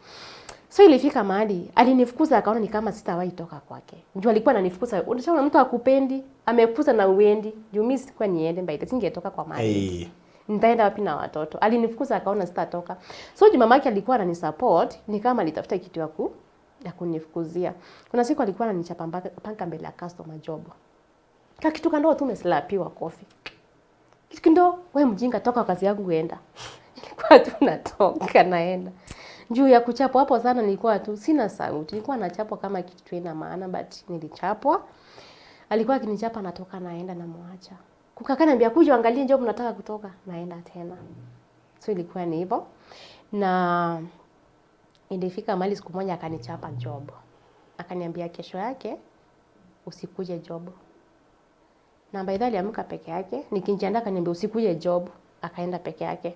Speaker 1: So ilifika mahali alinifukuza, akaona ni kama sitawahi toka kwake. Juu alikuwa ananifukuza. Unashaona mtu akupendi, amekufukuza na uendi. Juu mimi sikuwa niende by the singetoka kwa mahali.
Speaker 2: Hey.
Speaker 1: Nitaenda wapi na watoto? Alinifukuza akaona sitatoka. So juu mamake alikuwa ananisupport, ni kama alitafuta kitu ya kunifukuzia. Kuna siku alikuwa ananichapa panga mbele ya customer job. Ka kitu kandogo tu umeslapiwa kofi. Kitu kidogo, wewe mjinga toka kazi yangu enda. Nilikuwa tu natoka naenda. Juu ya kuchapwa hapo sana nilikuwa tu sina sauti. Nilikuwa nachapwa kama kitu ina maana but nilichapwa. Alikuwa akinichapa natoka naenda namwacha. Kukaa niambia kuja angalie job nataka kutoka naenda tena. So ilikuwa ni hivyo. Na ilifika mahali siku moja akanichapa job. Akaniambia kesho yake usikuje job. Na by the way aliamka peke yake, nikijiandaa akaniambia usikuje job, akaenda peke yake.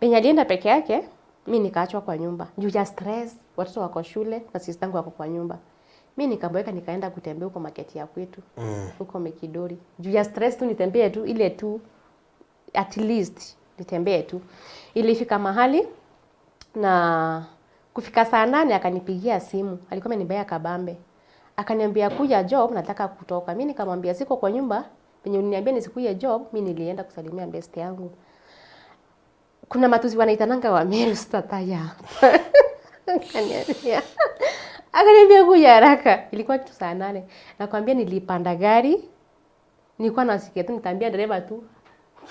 Speaker 1: Penye alienda peke yake, mi nikaachwa kwa nyumba. Juu ya stress, watoto wako shule na sister yangu wako kwa nyumba. Mi nikaboeka nikaenda kutembea huko market ya kwetu. Huko Mekidori. Juu ya stress tu nitembee tu ile tu at least nitembee tu. Ilifika mahali na kufika saa 8 akanipigia simu. Alikuwa amenibaya kabambe. Akaniambia kuja job nataka kutoka. Mimi nikamwambia siko kwa nyumba, penye uliniambia nisikuje job, mimi nilienda kusalimia best yangu. Kuna matusi wanaitananga wa Meru sitataja hapa. Akaniambia kuja haraka. Ilikuwa kitu saa 8. Nakwambia nilipanda gari. Nilikuwa nasikia tu nitaambia dereva tu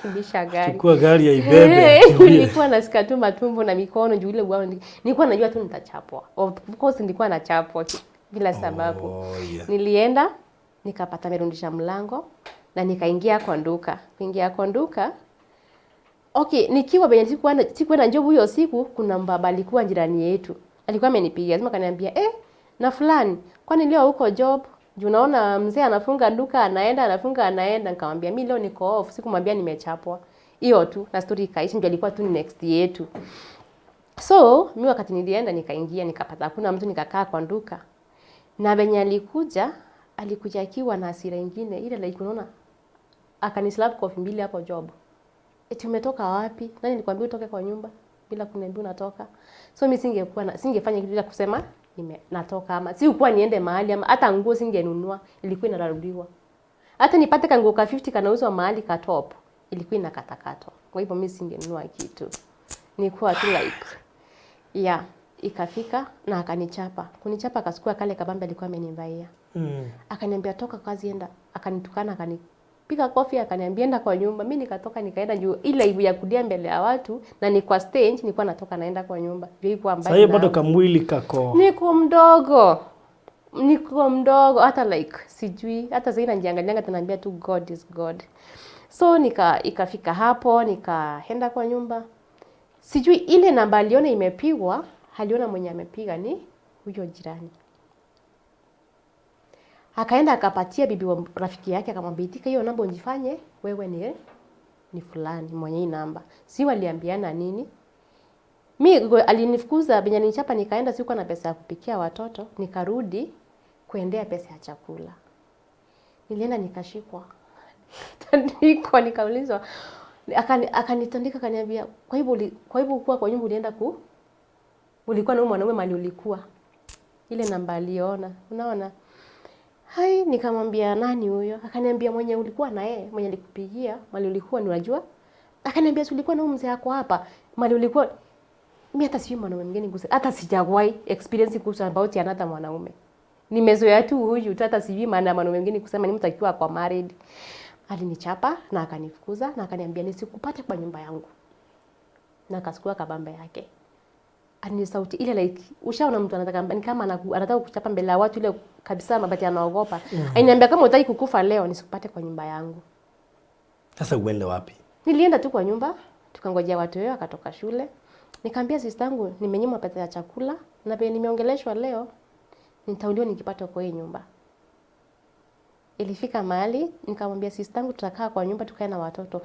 Speaker 1: kimbisha gari.
Speaker 2: Chukua gari ya ibebe. Kimbie.
Speaker 1: Nilikuwa nasikia tu matumbo na mikono juu ile uwao. Nilikuwa najua tu nitachapwa. Of course nilikuwa nachapwa bila sababu.
Speaker 2: Oh, yeah.
Speaker 1: Nilienda nikapata amerudisha mlango na nikaingia kwa duka. Kuingia kwa duka, okay, nikiwa penye sikuwa na job hiyo siku, kuna mbaba alikuwa jirani yetu. Alikuwa amenipigia simu akaniambia, "Eh, na fulani, kwani leo huko job? Juu naona mzee anafunga duka anaenda anafunga anaenda." Nikamwambia mimi leo niko off, sikumwambia nimechapwa. Hiyo tu na story ikaisha, ndio alikuwa tu ni next yetu. So, mi wakati nilienda nikaingia nikapata hakuna mtu, nikakaa kwa duka. Na venye alikuja, alikuja akiwa na hasira ingine ile like unaona, akanislap kofi mbili hapo job. Eti umetoka wapi? Nani nilikwambia utoke kwa nyumba bila kuniambia unatoka? So mimi singekuwa na singefanya kitu bila kusema natoka ama sikuwa niende mahali ama hata nguo singenunua, ilikuwa inararuliwa. Hata nipate kanguo ka 50 kanauzwa mahali ka top, ilikuwa inakatakatwa. Kwa hivyo mimi singenunua kitu. Nilikuwa tu like yeah, ikafika na akanichapa. Kunichapa akachukua kale kabambe alikuwa amenivaia. Akaniambia toka kazi enda, akanitukana akanipiga kofi akaniambia enda kwa nyumba. Mimi nikatoka nikaenda juu ile aibu ya kulia mbele ya watu na ni kwa stage nilikuwa natoka naenda kwa nyumba. Juu ilikuwa
Speaker 2: Sasa hiyo
Speaker 1: mbali.
Speaker 2: bado kamwili kako.
Speaker 1: Niko mdogo. Niko mdogo hata like sijui hata sasa najiangalianga tunaambia tu God is God. So ikafika hapo nikaenda kwa nyumba. Sijui ile namba aliona imepigwa, aliona mwenye amepiga ni huyo jirani. Akaenda akapatia bibi wa rafiki yake akamwambia itika hiyo namba unjifanye wewe ni fulani mwenye hii namba. Si waliambiana nini? Mi alinifukuza benye alinichapa nikaenda, sikuwa na pesa ya kupikia watoto, nikarudi kuendea pesa ya chakula. Nilienda nikashikwa. Tandikwa nikaulizwa akanitandika akaniambia kwa hivyo ukuwa kwa nyumba ulienda ulikuwa na huyu mwanaume mali ulikuwa. Ile namba aliona, unaona? Hai, nikamwambia nani huyo? Akaniambia mwenye ulikuwa na yeye, mwenye alikupigia, mali ulikuwa ni unajua? Akaniambia si ulikuwa na huyu mzee wako hapa, mali ulikuwa. Mimi hata sijui mwanaume mwingine kuhusu, hata sijawahi experience kuhusu about another mwanaume. Nimezoea tu huyu tu, hata sijui maana ya mwanaume mwingine kusema ni mtu akiwa kwa married. Alinichapa na akanifukuza na akaniambia nisikupate kwa nyumba yangu. Na akachukua kabambe yake. Ani sauti ile like ushaona mtu anataka ni kama anataka kuchapa mbele ya watu ile kabisa mabati anaogopa. Aliniambia kama hutaki kukufa leo nisikupate kwa nyumba yangu.
Speaker 2: Sasa uende wapi?
Speaker 1: Nilienda tu kwa nyumba, tukangojea watu wao akatoka shule. Nikamwambia sister yangu nimenyimwa pesa ya chakula na pia nimeongeleshwa leo nitauliwa nikipata kwa hii nyumba. Ilifika mahali nikamwambia sister yangu tutakaa kwa nyumba tukae na watoto.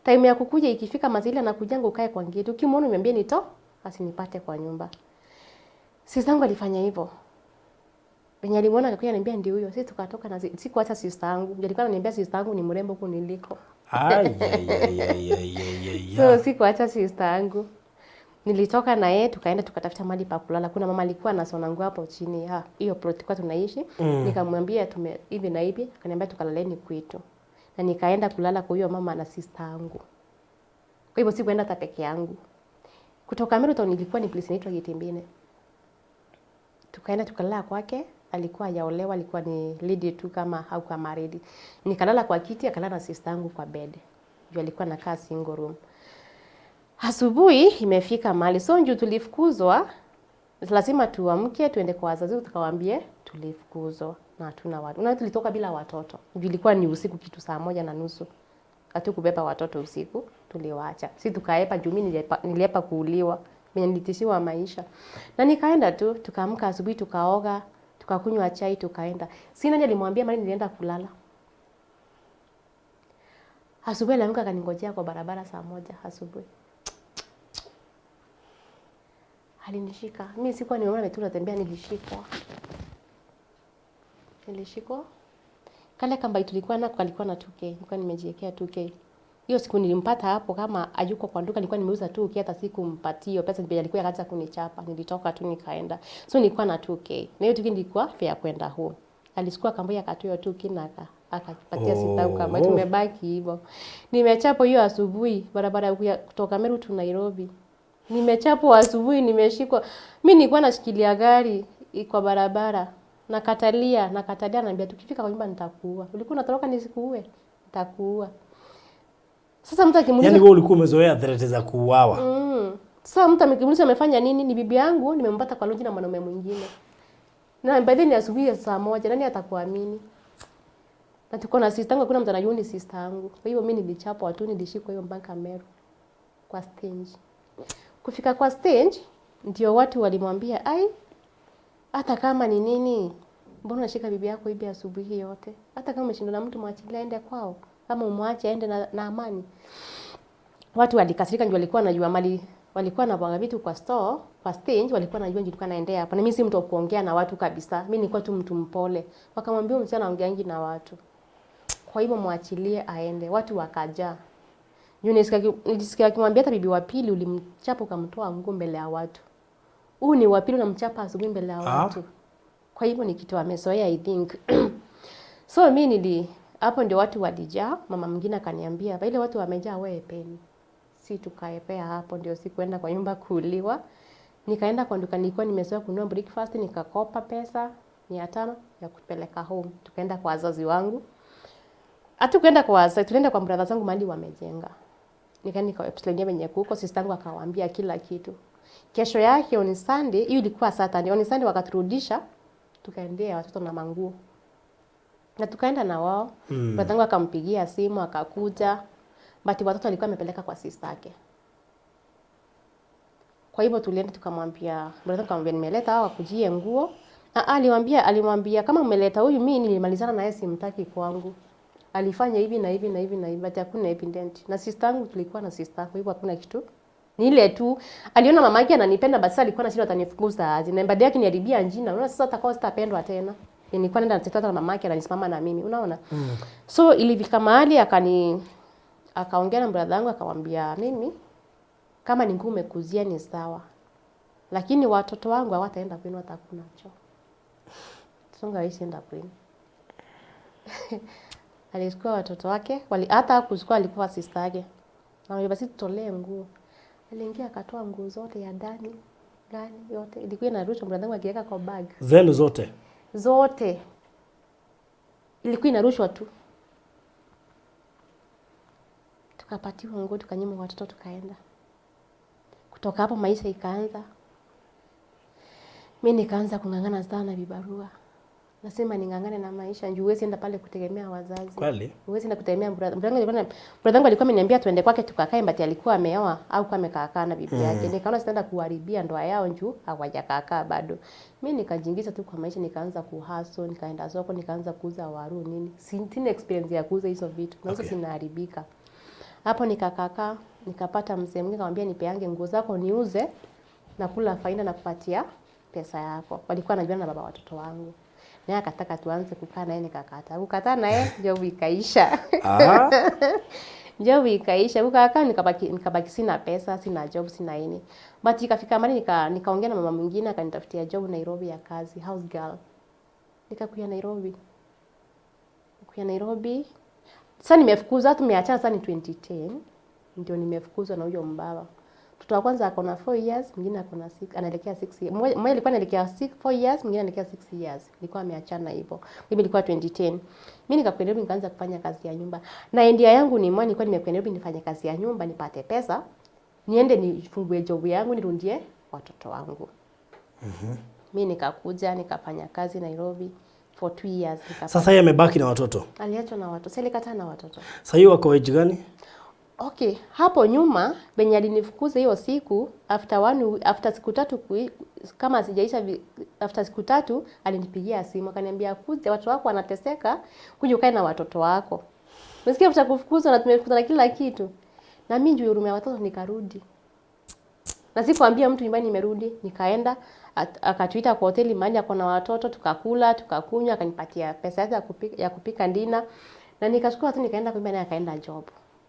Speaker 1: Time ya kukuja ikifika mazili anakujanga ukae kwa gate. Ukimwona umwambie nito asinipate kwa nyumba. Sister yangu alifanya hivyo. Penye alimuona akakuja ananiambia ndio huyo. Sisi tukatoka na sikuacha sister yangu. Ndio alikuwa ananiambia sister yangu ni mrembo kuniliko.
Speaker 2: Ai, ai, ai, ai, ai, ai, ai,
Speaker 1: So
Speaker 2: ai.
Speaker 1: sikuacha sister yangu. Nilitoka na yeye tukaenda tukatafuta mahali pa kulala. Kuna mama alikuwa anasona nguo hapo chini ya hiyo plot tulikuwa tunaishi. Nikamwambia tume hivi na hivi, akaniambia tukalaleni kwetu. Na nikaenda kulala kwa huyo mama na sister yangu. Kwa hivyo sikuenda hata peke yangu. Kutoka Meru Town ilikuwa ni place inaitwa Gitimbine. Tukaenda tukalala kwake, alikuwa hajaolewa, alikuwa ni lady tu kama hakuwa married. Nikalala kwa kiti, akalala na sister yangu kwa bed. Juu alikuwa anakaa single room. Asubuhi imefika mahali, so juu tulifukuzwa, lazima tuamke tuende kwa wazazi tukawaambie tulifukuzwa na hatuna watu. Unaona tulitoka bila watoto. Juu ilikuwa ni usiku kitu 1:30. Hatukubeba watoto usiku, tuliwaacha. Si tukaepa juu mimi niliepa kuuliwa. Mimi nilitishiwa maisha. Na nikaenda tu, tukaamka asubuhi tukaoga, tukakunywa chai tukaenda. Si nani alimwambia mali nilienda kulala. Asubuhi aliamka akaningojea kwa barabara 1:00 asubuhi. Alinishika. Mimi sikuwa nimeona tu natembea, nilishikwa. Nilishikwa. Kale kamba tulikuwa nako kalikuwa na 2K. Nilikuwa nimejiwekea 2K. Hiyo siku nilimpata hapo kama hayuko kwa duka, nilikuwa nimeuza 2K, hata sikumpatia hiyo pesa, ndio alikuwa akaanza kunichapa. Nilitoka tu nikaenda. So nilikuwa na 2K. Na hiyo 2K nilikuwa fare ya kwenda home. Alichukua kamba akatoa hiyo 2K na akapatia sita kama tumebaki hivyo. Nimechapwa hiyo asubuhi barabara ya kutoka Meru to Nairobi. Nimechapwa asubuhi, nimeshikwa. Mimi nilikuwa nashikilia gari kwa barabara. Nakatalia, nakatalia, naambia tukifika kwa nyumba nitakuua. Ulikuwa unatoroka nisikuue? Nitakuua. Sasa mtu akimuuliza,
Speaker 2: Yaani wewe ulikuwa umezoea threat za kuuawa.
Speaker 1: Sasa mtu akimuuliza amefanya nini? Ni bibi yangu nimempata kwa lodge na mwanaume mwingine. Na by then ni asubuhi ya 1:00, nani atakuamini? Na tuko na sister yangu, hakuna mtu anajua ni sister yangu. Kwa hivyo mimi nilichapwa tu, nilishikwa hiyo mpaka Meru kwa stage. Kufika kwa stage ndio watu walimwambia, ai, hata kama ni nini, mbona unashika bibi yako hivi asubuhi yote? Hata kama umeshindwa na mtu mwachilie aende kwao, kama umwache aende na amani. Watu walikasirika, ndio walikuwa wanajua mali, walikuwa wanapanga vitu kwa store, kwa stage, walikuwa wanajua ndio nilikuwa naendea hapo. Na mimi si mtu wa kuongea na watu kabisa. Mimi nilikuwa tu mtu mpole. Wakamwambia msichana aongeangi na watu. Kwa hivyo mwachilie aende. Watu wakajaa. Juu nilisikia akimwambia hata bibi wa pili ulimchapa ukamtoa nguo mbele ya watu. Huu ni wa pili unamchapa asubuhi mbele ya watu. Kwa hivyo ni kitu amezoea I think. So mimi hapo ndio watu walijaa. Mama mwingine akaniambia, ile watu wamejaa wewe peni. Si tukaepea hapo, ndio sikuenda kwa nyumba kuuliwa. Nikaenda kwa duka, nilikuwa nimezoea kununua breakfast, nikakopa pesa 500 ya kupeleka home. Tukaenda kwa wazazi wangu. Hatukwenda kwa wazazi, tulienda kwa brother zangu mahali wamejenga. Nikaenda nikaexplainia venye kuko, sister yangu akawaambia kila kitu. Kesho yake on Sunday, hiyo ilikuwa Saturday, on Sunday wakaturudisha, tukaendea watoto na manguo. Na tukaenda na wao. Brother yangu akampigia simu akakuja. But watoto alikuwa amepeleka kwa sister yake. Kwa hivyo tulienda tukamwambia, brother akamwambia nimeleta hawa wakujie nguo. Na alimwambia kama umeleta huyu mimi nilimalizana naye simtaki kwangu. Alifanya hivi na hivi na hivi na hivi, but hakuna evidence. Na sister yangu tulikuwa na sister, kwa hivyo hakuna kitu. Ni ile tu aliona mama yake ananipenda, basi alikuwa anashindwa atanifukuza aje. Na baadaye akiniharibia jina, unaona sasa atakuwa sitapendwa tena. Nilikuwa naenda natetea na mama yake ananisimama na mimi, unaona? So ilifika mahali akaongea na brother yangu akamwambia mimi kama ni nguo umekuzia ni sawa. Lakini watoto wangu hawataenda kwenu hata hakuna choo. Songa hawezi enda kwenu. Alichukua watoto wake, hata hakuchukua, alikuwa sister yake. Na basi tutolee nguo. Aliingia akatoa nguo zote ya ndani, gani yote. Ilikuwa inarushwa, brother yangu akiweka kwa bag.
Speaker 2: Zenu zote.
Speaker 1: Zote. Ilikuwa inarushwa tu. Tukapatiwa nguo, tukanyima watoto tukaenda. Kutoka hapo maisha ikaanza. Mimi nikaanza kung'ang'ana sana vibarua. Nasema ning'ang'ane na maisha, juu huwezi enda pale kutegemea wazazi.
Speaker 2: Kweli?
Speaker 1: Huwezi enda kutegemea brother. Brother yangu alikuwa ameniambia tuende kwake tukakae, but alikuwa ameoa au kwa amekaa na bibi yake. Nikaona sitaenda kuharibia ndoa yao juu hawajakakaa bado. Mimi nikajiingiza tu kwa maisha, nikaanza kuhustle, nikaenda soko, nikaanza kuuza waru nini. Sina experience ya kuuza hizo vitu. Na hizo zinaharibika. Hapo nikakakaa, nikapata mzee mwingine akamwambia nipeange nguo zako niuze na kula faida na kupatia pesa yako. Walikuwa wanajuana na baba watoto wangu. Naye akataka tuanze kukaa naye, nikakataa. Kukataa naye job ikaisha. Job ikaisha. Kukaa nikabaki sina pesa, sina job, sina nini. But ikafika mahali nikaongea na mama mwingine akanitafutia job Nairobi ya kazi, house girl. Nikakuja Nairobi. Kuja Nairobi. Sasa nimefukuzwa, tumeachana sasa ni 2010. Ndio nimefukuzwa na huyo mbaba. Mtoto wa kwanza ako na 4 years, mwingine ako na 6, anaelekea 6 years. Mmoja alikuwa anaelekea 6 4 years, mwingine anaelekea 6 years. Nilikuwa ameachana hivyo. Mimi ilikuwa 2010. Mimi nikakuja Nairobi nikaanza kufanya kazi ya nyumba. Na idea yangu ni moja, nilikuwa nimekuja Nairobi nifanye kazi ya nyumba nipate pesa, niende nifungue job yangu nirundie watoto wangu. Mimi nikakuja nikafanya kazi Nairobi for 2 years nikafanya.
Speaker 2: Sasa yeye amebaki na watoto.
Speaker 1: Aliachwa na watoto. Sasa alikataa na watoto.
Speaker 2: Sasa hiyo wako age gani?
Speaker 1: Okay, hapo nyuma venye alinifukuza hiyo siku after siku tatu kama sijaisha after siku 3 alinipigia simu akaniambia kuja, watoto wako wanateseka, kuja ukae na watoto wako. Umesikia, after kufukuzwa na tumefukuzwa na kila kitu. Na mimi juu huruma ya watoto nikarudi. Na sikuambia mtu nyumbani nimerudi, nikaenda akatuita kwa hoteli mahali ako na watoto, tukakula, tukakunywa, akanipatia pesa yake ya kupika dinner. Na nikachukua tu nikaenda kwa naye akaenda job.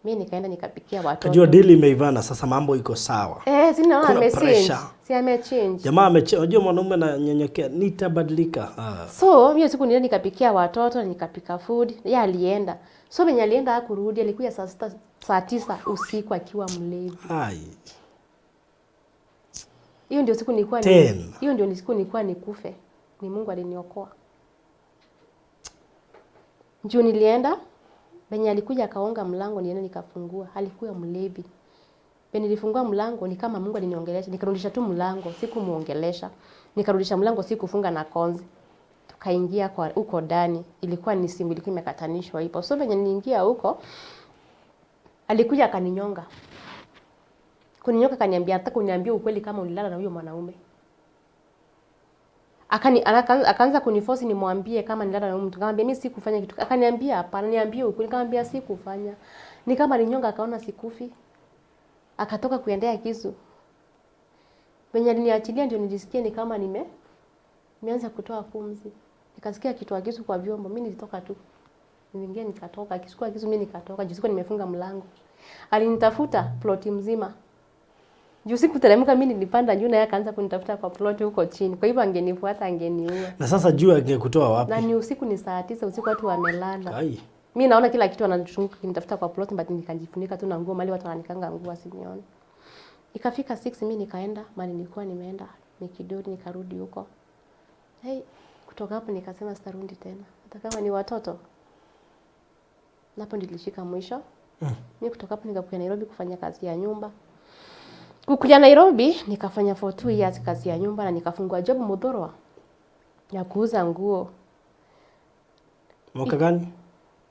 Speaker 1: Mimi nikaenda nikapikia watoto.
Speaker 2: Kajua deal imeivana, sasa mambo iko sawa.
Speaker 1: Eh, si naona
Speaker 2: Kuna
Speaker 1: amechange.
Speaker 2: pressure.
Speaker 1: Si amechange.
Speaker 2: Jamaa unajua mwanaume ananyenyekea, nitabadilika. Ah.
Speaker 1: So hiyo siku nilienda nikapikia watoto, nikapika food, yeye alienda. So venye alienda hakurudi, alikuja saa 6, saa 9 usiku akiwa mlevi.
Speaker 2: Ai.
Speaker 1: Hiyo ndio siku nilikuwa ni
Speaker 2: Ten.
Speaker 1: hiyo ndio siku nilikuwa nikufe. Ni Mungu aliniokoa. Juu nilienda venye alikuja akagonga mlango, nienda nikafungua, alikuwa mlevi. Venye nilifungua mlango ni kama Mungu aliniongelesha, nikarudisha tu mlango, sikumuongelesha. Nikarudisha mlango, sikufunga na konzi. Tukaingia kwa huko ndani, ilikuwa ni simu ilikuwa imekatanishwa hivyo. So venye niliingia huko alikuja akaninyonga. Kuninyonga akaniambia, nataka uniambie ukweli kama ulilala na huyo mwanaume. Akaanza kuniforce nimwambie kama nilala na huyo mtu. Nikamwambia mimi sikufanya kitu. Akaniambia hapana, niambie ukweli. Nikamwambia sikufanya. Ni kama ninyonga akaona sikufi. Akatoka kuendea kisu. Venye aliniachilia ndio nilisikia ni kama nimeanza kutoa pumzi. Nikasikia akitoa kisu kwa vyombo, mimi nilitoka tu. Niliingia nikatoka, akichukua kisu mimi nikatoka, juu sikuwa nimefunga mlango. Alinitafuta ploti mzima. Juu sikuteremka, mimi nilipanda juu na yeye akaanza kunitafuta kwa ploti huko chini. Kwa hivyo angenifuata angeniua.
Speaker 2: Na sasa juu angekutoa wapi?
Speaker 1: Na ni usiku, ni saa 9 usiku, watu wamelala.
Speaker 2: Ai.
Speaker 1: Mimi naona kila kitu anachunguka kinitafuta kwa plot, but nikajifunika tu na nguo mahali watu wananikanga nguo asinione. Ikafika 6 mimi nikaenda mahali nilikuwa nimeenda Mikidori, nikarudi huko. Hey, kutoka hapo nikasema sitarudi tena. Hata kama ni watoto. Na hapo nilishika mwisho. Mimi kutoka hapo nikakuja Nairobi kufanya kazi ya nyumba. Kukuja Nairobi nikafanya for 2 years kazi ya nyumba na nikafungua job Muthurwa ya kuuza nguo.
Speaker 2: Mwaka gani?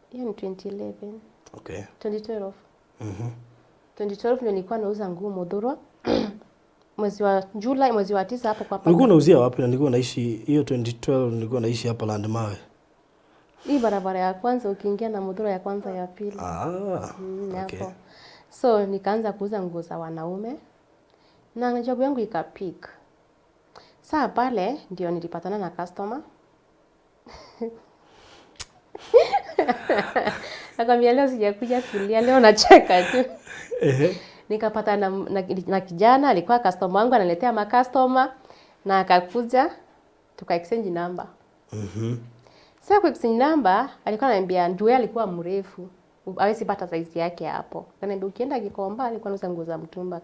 Speaker 1: Hiyo ni 2011. 2012. 2012 ndio nilikuwa nauza nguo Muthurwa. Mwezi wa Julai, mwezi wa 9 hapo kwa
Speaker 2: Ulikuwa unauzia wapi? Na nilikuwa naishi hiyo 2012 nilikuwa naishi hapa Landmawe.
Speaker 1: Hii barabara ya kwanza ukiingia na Muthurwa ya kwanza ya pili.
Speaker 2: Ah. Okay.
Speaker 1: Hapo. So nikaanza kuuza nguo za wanaume na job yangu ikapick. Saa pale ndio nilipatana na customer. Nakwambia leo sijakuja kulia, leo nacheka tu. Nikapata na kijana alikuwa customer wangu, analetea ma customer na akakuja tuka exchange number. Sasa kwa exchange number alikuwa ananiambia juu yeye alikuwa mrefu, hawezi pata size yake hapo. Akaniambia ukienda Gikomba, alikuwa anauza nguo za mtumba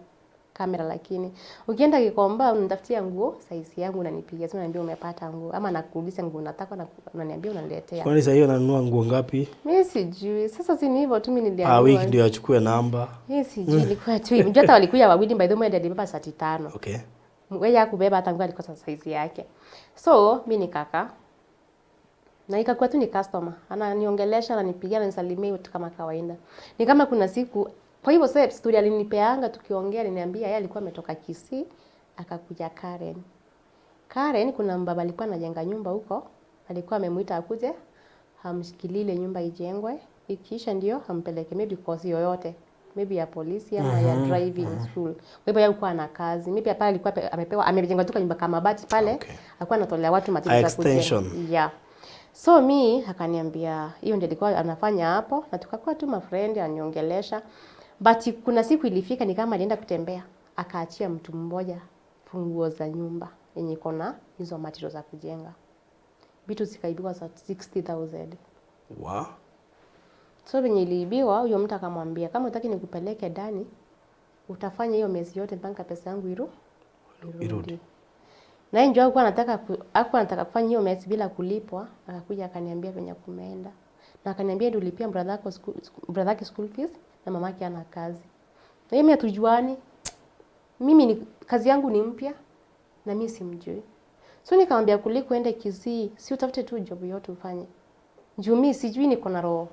Speaker 1: kamera, lakini ukienda Gikomba unanitafutia nguo size yangu unanipigia simu unaniambia umepata nguo ama nakuuliza nguo nataka na unaniambia unaniletea.
Speaker 2: Kwani sasa hiyo ananunua nguo ngapi?
Speaker 1: Mimi sijui. Sasa si ni hivyo tu mimi
Speaker 2: Ah,
Speaker 1: niliambiwa.
Speaker 2: wiki ndio achukue namba.
Speaker 1: Mimi sijui ilikuwa tu hivyo. Unajua hata walikuja wawili, by the way alibeba shati 5. Yeye hakubeba hata nguo, alikosa size yake. So mimi nikaka na ikakuwa tu ni customer. Ananiongelesha, ananipigia, ananisalimia tu kama kawaida. Ni kama kuna siku, kwa hivyo sasa story alinipeanga tukiongea, aliniambia yeye alikuwa ametoka Kisii akakuja Karen. Karen kuna mbaba alikuwa anajenga nyumba huko, alikuwa amemuita akuje amshikilie ile nyumba ijengwe, ikiisha ndio ampeleke maybe course yoyote, maybe ya polisi ama ya driving school. Kwa hivyo yeye alikuwa na kazi. Maybe pale alikuwa amepewa amejenga tu nyumba kama bati pale, alikuwa anatolea watu materials za kujenga.
Speaker 2: Extension.
Speaker 1: Yeah. So mi akaniambia hiyo ndio alikuwa anafanya hapo, na tukakuwa tu mafriend, aniongelesha. But kuna siku ilifika ni kama alienda kutembea, akaachia mtu mmoja funguo za nyumba yenye iko na hizo material za kujenga. Vitu zikaibiwa za 60,000.
Speaker 2: Wow.
Speaker 1: So venye iliibiwa, huyo mtu akamwambia kama utaki nikupeleke ndani, utafanya hiyo miezi yote mpaka pesa yangu
Speaker 2: Irudi.
Speaker 1: Na yeye ndio hakuwa anataka kufanya hiyo mess bila kulipwa, akakuja akaniambia venye kumeenda. Na akaniambia ndio ulipia brother yake school fees na mamake ana kazi. Na mimi hatujuani. Mimi ni kazi yangu ni mpya na mimi simjui. So nikamwambia kuliko ende Kisii, si utafute tu job yote ufanye. Juu mimi sijui niko na roho.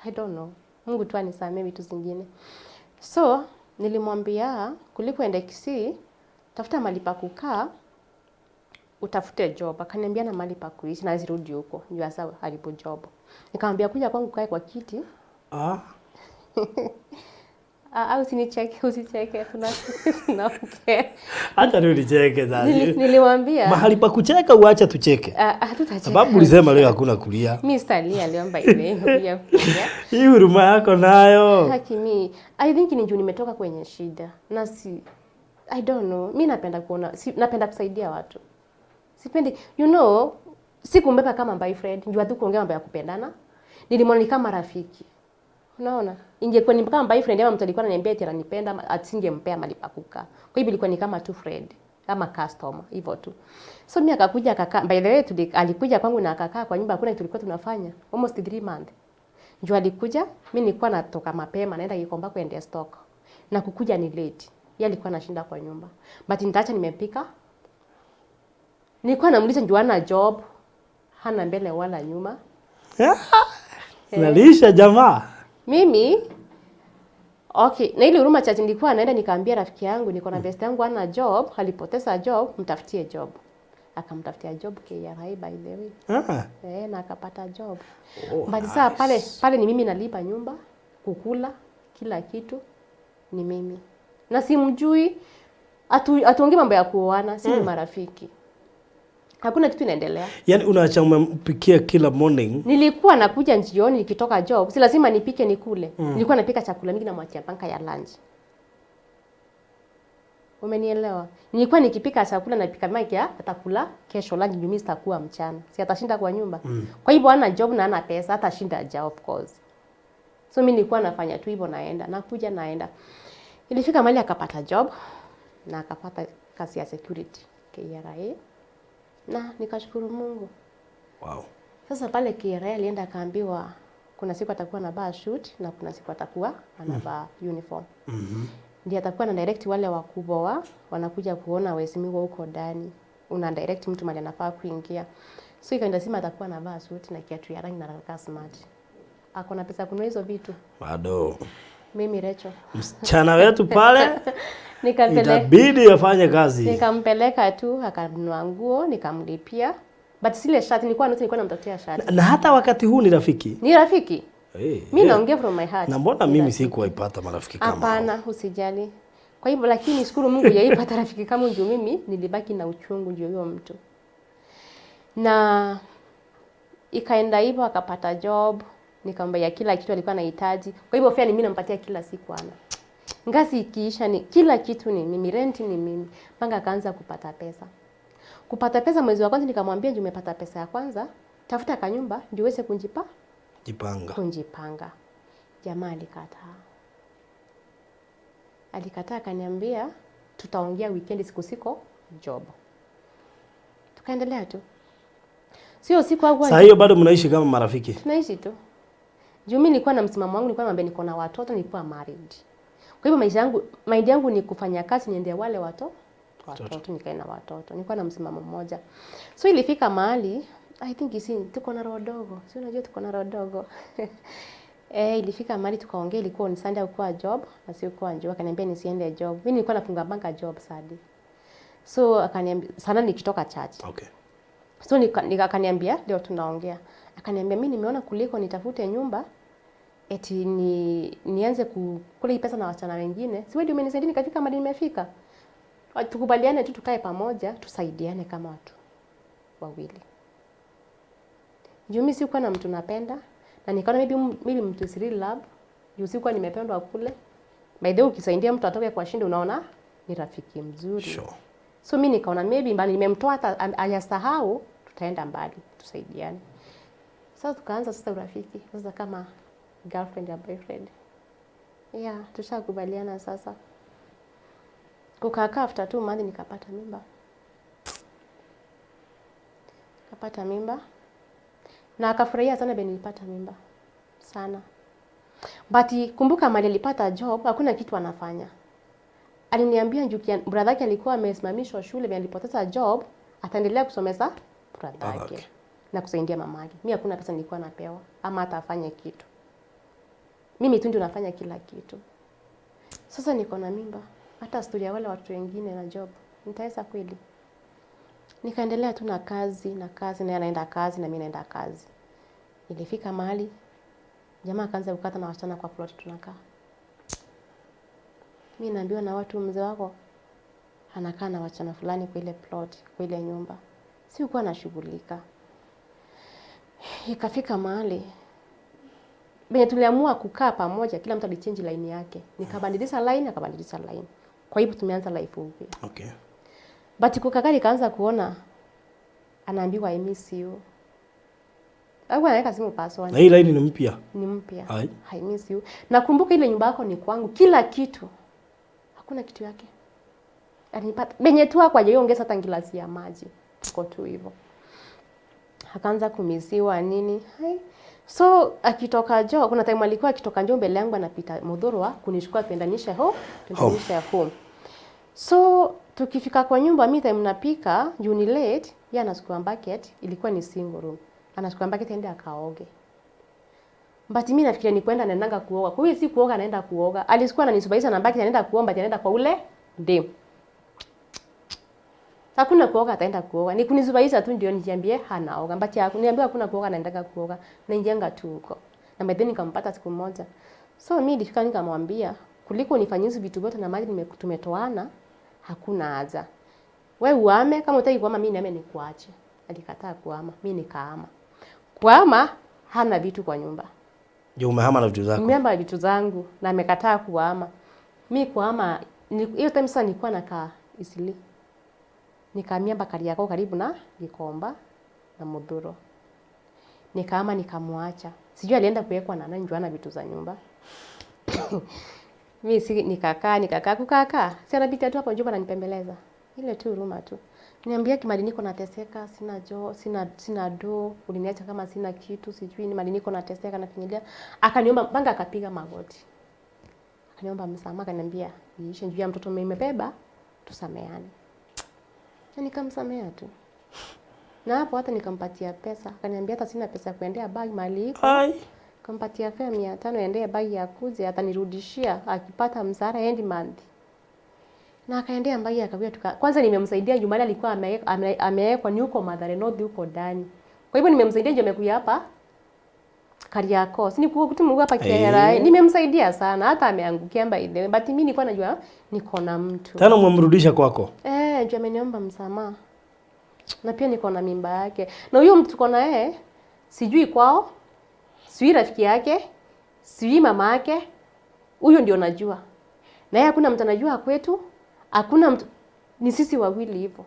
Speaker 1: I don't know. Mungu tu anisamee vitu zingine. So nilimwambia kuliko ende Kisii, tafuta mahali pa kukaa, utafute job. Akaniambia na mahali pa kuishi na zirudi huko. Juu sasa haribu job. Nikamwambia kuja kwangu kae kwa kiti.
Speaker 2: Ah.
Speaker 1: Ah, au usinicheke, usicheke, tunaongea.
Speaker 2: Acha tu nicheke sasa.
Speaker 1: Nilimwambia
Speaker 2: Mahali pa kucheka uache tucheke.
Speaker 1: Ah, ah, tutacheka.
Speaker 2: Sababu ulisema leo hakuna kulia.
Speaker 1: Mimi sitalia leo by the way, nimekuja kulia.
Speaker 2: Hii huruma yako nayo.
Speaker 1: Haki mi, I think ni juu nimetoka kwenye shida na si, I don't know. Mi napenda kuona, si, napenda kusaidia watu. Sipendi, sikumbeba kama boyfriend, juu hatukuongea mambo ya kupendana. Nilimwona ni kama rafiki. Unaona? Ingekuwa ni kama boyfriend ama mtu alikuwa ananiambia eti ananipenda, asingempea mahali pa kukaa. Kwa hivyo ilikuwa ni kama tu friend, kama customer, hivyo tu. So mimi akakuja akakaa, by the way alikuja kwangu na akakaa kwa nyumba, hakuna kitu tulikuwa tunafanya almost 3 months. Juu alikuja, mimi nilikuwa natoka mapema naenda Gikomba kuendea stock. Na kukuja ni late. Yeye alikuwa anashinda kwa nyumba. But nitaacha nimepika. Nilikuwa namuuliza juu hana job, hana mbele wala nyuma.
Speaker 2: Nalisha jamaa.
Speaker 1: Mimi okay, na ile huruma chache nilikuwa naenda nikaambia rafiki yangu, niko na best yangu hana job, alipoteza job, mtafutie job. Akamtafutia job KRA by the way.
Speaker 2: Ah.
Speaker 1: Eh, na akapata job.
Speaker 2: Oh,
Speaker 1: But sasa
Speaker 2: nice.
Speaker 1: pale pale ni mimi nalipa nyumba, kukula, kila kitu ni mimi. Na simjui, hatuongei mambo ya kuoana, si ni marafiki. Hakuna kitu inaendelea.
Speaker 2: Yaani unaacha umempikia kila morning.
Speaker 1: Nilikuwa nakuja jioni nikitoka job, si lazima nipike nikule. Nilikuwa napika chakula mingi na mwachia panka ya lunch. Umenielewa? Nilikuwa nikipika chakula napika mike ya atakula kesho lunch, juu mimi sitakuwa mchana. Si atashinda kwa nyumba. Kwa hivyo hana job na hana pesa, atashinda ja of course. So mimi nilikuwa nafanya tu hivyo, naenda, nakuja naenda. Ilifika mahali akapata job na akapata kazi ya security KRA. Na nikashukuru Mungu.
Speaker 2: Wow.
Speaker 1: Sasa pale KRA alienda akaambiwa kuna siku atakuwa anavaa suit na kuna siku atakuwa anavaa uniform. Ndiye atakuwa na direct wale wakubwa wa wanakuja kuona waheshimiwa huko ndani. Una direct mtu mahali anafaa kuingia. So ikaenda sima atakuwa anavaa suit na kiatu ya rangi na anakaa smart. Ako na pesa kununua hizo vitu.
Speaker 2: Bado.
Speaker 1: Mimi Recho.
Speaker 2: Msichana wetu pale itabidi afanye kazi.
Speaker 1: Nikampeleka tu akanunua nguo nikamlipia. But zile shati nilikuwa nilikuwa namtafutia shati.
Speaker 2: Na hata wakati huu ni rafiki.
Speaker 1: Ni rafiki.
Speaker 2: Hey,
Speaker 1: Mimi naongea from my heart.
Speaker 2: Na mbona mimi sikuwaipata marafiki kama hao?
Speaker 1: Hapana, usijali. Kwa hivyo lakini shukuru Mungu yaipata rafiki kama juu mimi nilibaki na uchungu juu huyo mtu. Na ikaenda hivyo akapata job, nikamwambia kila kitu alikuwa anahitaji. Kwa hivyo fare ni mimi nampatia kila siku ana. Ngazi ikiisha ni kila kitu ni mimi, rent ni mimi. Mpaka akaanza kupata pesa. Kupata pesa mwezi wa kwanza nikamwambia juu umepata pesa ya kwanza, tafuta kanyumba ndio uweze kunjipa
Speaker 2: Jipanga.
Speaker 1: kunjipanga. Jamaa alikataa. Alikataa akaniambia tutaongea weekend siku siko job. Tukaendelea tu. Sio siku au
Speaker 2: Saa hiyo bado mnaishi kama marafiki.
Speaker 1: tunaishi tu. Juu mimi nilikuwa na msimamo wangu, nilikuwa naambia niko na watoto, nilikuwa married. Kwa hivyo maisha yangu, mind yangu ni kufanya kazi niende wale watoto nikae na watoto. Nilikuwa na msimamo mmoja. So ilifika mahali I think isi tuko na roho dogo. Si unajua tuko na roho dogo. Eh, ilifika mahali tukaongea, ilikuwa on Sunday ukuwa job na si ukuwa job, akaniambia nisiende job. Mimi nilikuwa nafunga banka job Sunday. So akaniambia sana nikitoka church.
Speaker 2: Okay.
Speaker 1: So akaniambia leo tunaongea. Akaniambia mimi nimeona kuliko nitafute nyumba eti ni nianze kukula hii pesa na wasichana wengine. Si wewe ndio umenisaidia nikafika mahali nimefika. Tukubaliane tu tukae pamoja, tusaidiane kama watu wawili. Juu mimi sikuwa na mtu napenda na nikaona maybe mtu is real love. Juu sikuwa nimependwa kule. By the way, ukisaidia mtu atoke kwa shida unaona ni rafiki mzuri. So mi nikaona maybe mbali nimemtoa hata ayasahau, tutaenda mbali, tusaidiane. Sasa tukaanza sasa urafiki sasa kama girlfriend ya boyfriend. Yeah, tushakubaliana sasa. Kukaa after 2 months nikapata mimba. Nikapata mimba. Na akafurahia sana vile nilipata mimba. Sana. But kumbuka mali alipata job, hakuna kitu anafanya. Aliniambia juu brother yake alikuwa amesimamishwa shule vile alipoteza job, ataendelea kusomesa brother yake na kusaidia mamake. Mimi hakuna pesa nilikuwa napewa ama hata afanye kitu. Mimi tu ndio nafanya kila kitu. Sasa niko na mimba, hata story ya wale watu wengine na job, nitaweza kweli? Nikaendelea tu na kazi na kazi, na yeye anaenda kazi na mimi naenda kazi. Ilifika mahali jamaa akaanza kukata na wasichana kwa plot tunakaa. Mimi naambiwa na watu, mzee wako anakaa na wasichana fulani kwa ile plot, kwa ile nyumba. Sikuwa nashughulika. Ikafika mahali venye tuliamua kukaa pamoja, kila mtu alichange line yake. Nikabadilisha line, akabadilisha line. Kwa hivyo tumeanza life upya. But kukakaa nikaanza kuona anaambiwa I miss you. Au anaweka simu password.
Speaker 2: Na hii line ni mpya.
Speaker 1: Ni mpya.
Speaker 2: Ai.
Speaker 1: I miss you. Nakumbuka ile nyumba yako ni kwangu, kila kitu. Hakuna kitu yake. Alinipata benye tu hapo hajaongeza hata glasi ya maji. Tuko tu hivyo. Akaanza kumissiwa nini. Hai. So akitoka jo, kuna time alikuwa akitoka njo mbele yangu anapita Muthurwa kunishukua tuendanishe ho, tuendanishe home. So tukifika kwa nyumba, mi time napika juu ni late, yeye anachukua bucket, ilikuwa ni single room. Anachukua bucket aende akaoge. But mimi nafikiria ni kwenda naendanga kuoga. Kwa hiyo si kuoga anaenda kuoga. Alikuwa ananisubaisha na bucket anaenda kuomba, anaenda kwa ule dem. Hakuna kuoga ataenda kuoga. Ni kunisubaisha tu ndio nijiambie hanaoga. But ya kuniambia hakuna kuoga anaendaga kuoga. Naingianga tu huko. Na by then nikampata siku moja. So mimi nilifika nikamwambia kuliko unifanyie hizi vitu vyote na maji tumetoana, hakuna haja. We uame kama hutaki kuhama, mimi niame nikuache. Alikataa kuhama, mimi nikaama. Kuhama hana vitu kwa nyumba.
Speaker 2: Je, umehama na vitu zako?
Speaker 1: Nimeamba vitu zangu na amekataa kuhama. Mi kuhama hiyo time sasa nilikuwa nakaa Eastleigh. Nikahamia mpaka Kariakoo karibu na Gikomba na Muthurwa. Nikaama nikamwacha. Sijui alienda kuwekwa na nani juu vitu za nyumba. Mi si nikakaa nikakaa kukaa. Si anapita tu hapo nyumba ananipembeleza. Ile tu huruma tu. Niambia kimali niko nateseka, sina jo, sina do, uliniacha kama sina kitu, sijui ni mali niko nateseka na familia. Akaniomba banga akapiga magoti. Akaniomba msamaha, akaniambia niishe juu ya mtoto nimebeba, tusameane. Na nikamsamea tu. Na hapo hata nikampatia pesa. Akaniambia hata sina pesa ya kuendea bag mali iko.
Speaker 2: Ai.
Speaker 1: Kampatia fare 500 endee bag ya kuja atanirudishia akipata msahara end month. Na akaendea mbagi akakuja tuka. Kwanza nimemsaidia juu mahali alikuwa amewekwa ni huko Mathare North huko ndani. Kwa hivyo nimemsaidia ndio amekuja hapa Kariakoo. Si ni kutu hapa KRA. Nimemsaidia sana hata ameangukia by the way. But mimi nilikuwa najua niko na mtu.
Speaker 2: Tena umemrudisha kwako.
Speaker 1: Eh, juu ameniomba msamaha. Na pia niko na mimba yake. Na huyo mtu tuko na yeye sijui kwao, sijui rafiki yake, sijui mama yake. Huyo ndio najua. Na yeye hakuna mtu anajua kwetu, hakuna mtu, ni sisi wawili hivyo.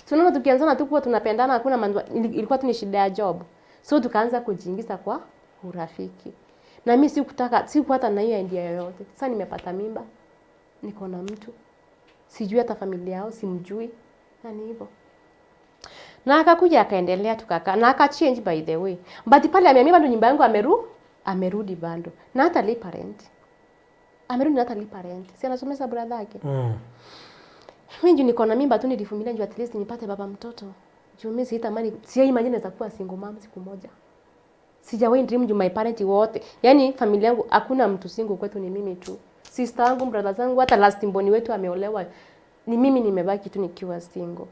Speaker 1: Tunaona tukianzana tu kuwa tunapendana, hakuna mambo, ilikuwa tu ni shida ya job. So tukaanza kujiingiza kwa urafiki. Na mimi sikutaka, sikuwa hata na hiyo idea yoyote. Sasa nimepata mimba, niko na mtu. Sijui hata familia yao, simjui. Na ni hivyo. Na akakuja akaendelea tukakaa na aka change by the way. But pale amehamia bado nyumba yangu amerudi bado. Na hata lipa rent. Amerudi na hata lipa rent. Si anasomesha brother yake. Mimi juu niko na mimba tu nilivumilia juu at least nipate baba mtoto. Juu mimi sitamani, si imagine naweza kuwa single mom siku moja. Sijawahi dream juu my parent wote. Yaani familia yangu hakuna mtu single kwetu, ni mimi tu. Sister yangu, brother zangu, hata last born wetu ameolewa. Ni mimi nimebaki tu nikiwa single.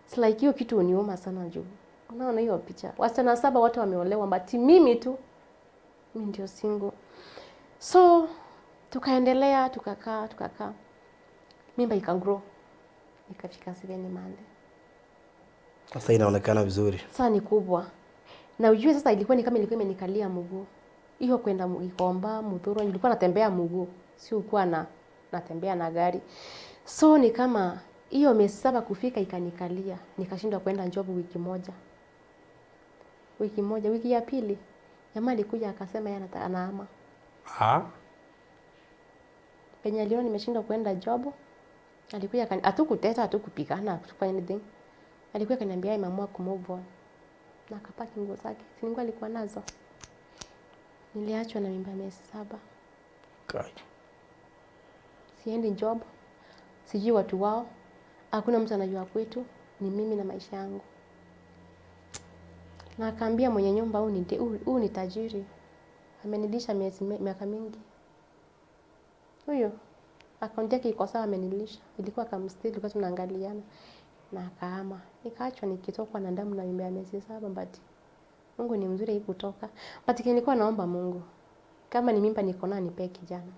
Speaker 1: It's like hiyo kitu uniuma sana juu. Unaona hiyo picha. Wasichana 7 wote wameolewa but mimi tu mimi ndio single. So tukaendelea tukakaa tukakaa. Mimba ikagrow. Ikafika 7 months.
Speaker 2: Sasa inaonekana vizuri.
Speaker 1: Sasa ni kubwa. Na ujue sasa ilikuwa ni kama ilikuwa imenikalia mguu. Hiyo kwenda Gikomba, Muthurwa, nilikuwa natembea mguu, si kuwa na natembea na gari. So ni kama hiyo miezi 7 kufika ikanikalia, nikashindwa kwenda job wiki moja. Wiki moja, wiki ya pili jamaa alikuja akasema yeye anahama.
Speaker 2: Ah.
Speaker 1: Penye aliona nimeshindwa kwenda job, alikuja hatukuteta, hatukupigana, hatukufanya anything. Alikuja akaniambia ameamua kumove on. Na akapaki nguo zake. Si nguo alikuwa nazo. Niliachwa na mimba miezi 7.
Speaker 2: Kai.
Speaker 1: Siendi job. Sijui watu wao. Hakuna mtu anajua kwetu, ni mimi na maisha yangu. Na akaambia mwenye nyumba huu ni tajiri. Amenilisha miaka mingi. Huyo akaunti yake iko sawa, amenilisha. Ilikuwa kama still tulikuwa tunaangaliana. Na akahama. Nikaachwa nikitokwa na damu na mimba ya miezi 7, but Mungu ni mzuri haikutoka. But nilikuwa naomba Mungu, kama ni mimba niko nayo nipe kijana.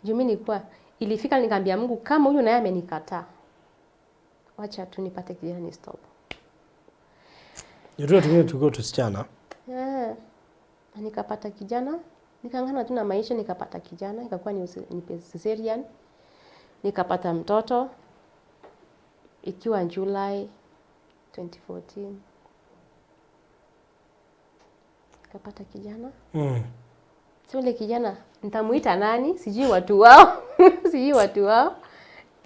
Speaker 1: Juu mimi nilikuwa ilifika nikaambia Mungu kama huyu naye amenikataa, wacha tu nipate kijana ni stop.
Speaker 2: Ndio tumie tulikuwa tusichana.
Speaker 1: Na nikapata kijana, nikangana tu na maisha, nikapata kijana, ikakuwa ni cesarean. Nikapata mtoto ikiwa July 2014. Nikapata kijana. Si yule kijana nitamuita nani? Sijui watu wao. Sijui watu wao.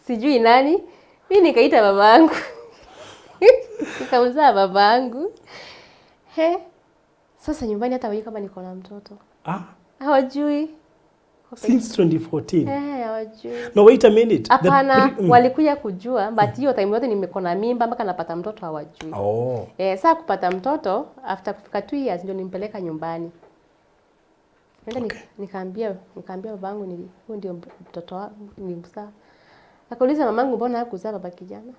Speaker 1: Sijui nani. Mimi nikaita babangu. Nikamzaa babangu. He. Sasa nyumbani hata hawajui kama niko na mtoto. Hawajui.
Speaker 2: Since 2014.
Speaker 1: Hawajui.
Speaker 2: No, wait a minute.
Speaker 1: Hapana, walikuja kujua, but hiyo time yote nimeko na mimba mpaka napata mtoto hawajui. Sasa kupata mtoto after kufika 2 years ndio nimpeleka nyumbani. Nenda nikaambia babangu huyu ndio mtoto wangu nilimzaa. Akauliza mamangu mbona hakuzaa baba kijana?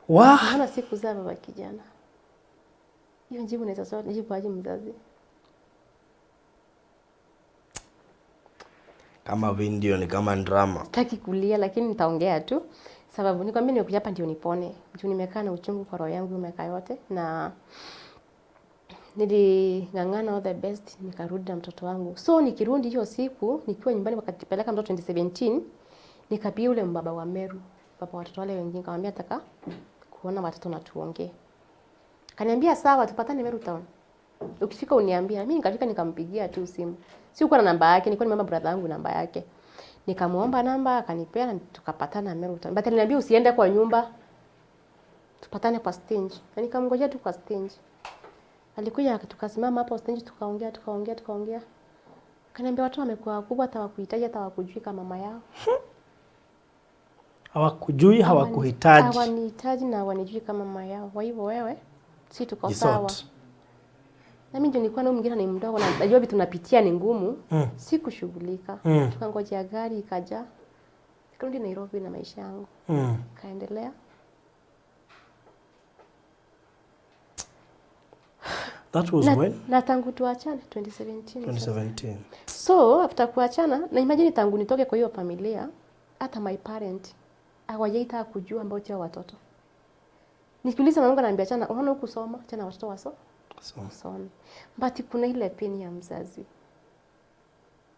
Speaker 2: Wa?
Speaker 1: Mbona sikuzaa baba kijana? Hiyo jibu naweza sema jibu aje mzazi?
Speaker 2: Kama video ni kama drama.
Speaker 1: Sitaki kulia lakini nitaongea tu. Sababu nikwambia nimekuja hapa ndio nipone. Juu nimekaa na uchungu kwa roho yangu miaka yote na niling'ang'ana all the best nikarudi na mtoto wangu. So nikirudi hiyo siku nikiwa nyumbani wakatipeleka mtoto 2017 nikapigia yule mbaba wa Meru, baba watoto wale wengine, nikamwambia nataka kuona watoto na tuongee. Kaniambia sawa tupatane Meru town. Ukifika uniambia. Mimi nikafika nikampigia tu simu. Sikuwa na namba yake, nilikuwa nimeomba brother yangu namba yake. Nikamuomba namba akanipea na tukapatana Meru town. But aliniambia usiende kwa nyumba. Tupatane kwa stage. Na nikamngojea tu kwa stage. Alikuja tukasimama hapo stage tukaongea, tukaongea, tukaongea. Akaniambia watu wamekuwa wakubwa hata hawakuhitaji hata hawakujui kama mama yao.
Speaker 2: Hawakujui, hawakuhitaji.
Speaker 1: Hawanihitaji na hawanijui kama mama yao. Kwa hivyo wewe si tuko
Speaker 2: Jisort.
Speaker 1: sawa. Na mimi ndio nilikuwa na mwingine ni mdogo na najua vitu tunapitia ni ngumu. Sikushughulika. Tukangojea gari ikaja. Nikarudi Nairobi na maisha yangu. Kaendelea.
Speaker 2: That was when?
Speaker 1: Na tangu tuachane 2017.
Speaker 2: 2017.
Speaker 1: So after kuachana na imagine tangu nitoke kwa hiyo familia hata my parent hawajaitaka kujua about hao watoto. Nikiuliza mamangu ananiambia achana, unaona huku soma, achana watoto waso. Wasome. But kuna ile pain ya mzazi.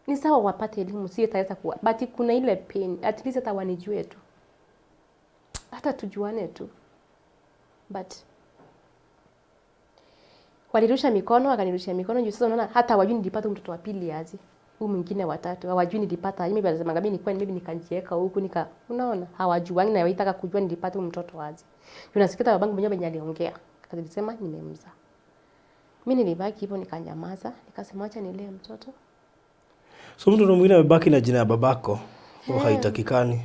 Speaker 1: Ni sawa wapate elimu, si itaweza kuwa. But kuna ile pain, at least hata wanijue tu. Hata tujuane tu. But walirusha mikono, wakanirusha mikono juu sasa unaona hata hawajui nilipata mtoto wa pili aje. Huyu mwingine wa tatu hawajui nilipata. Mimi wanasema mimi nilikuwa maybe nikajieka huku nika, unaona hawajuangi na hawataka kujua nilipata huyu mtoto aje. Unasikia babangu mwenyewe mwenye aliongea. Akasema nimemzaa. Mimi nilibaki hivyo nikanyamaza, nikasema acha nilee mtoto.
Speaker 2: So mtoto mwingine amebaki na jina ya babako, au haitakikani?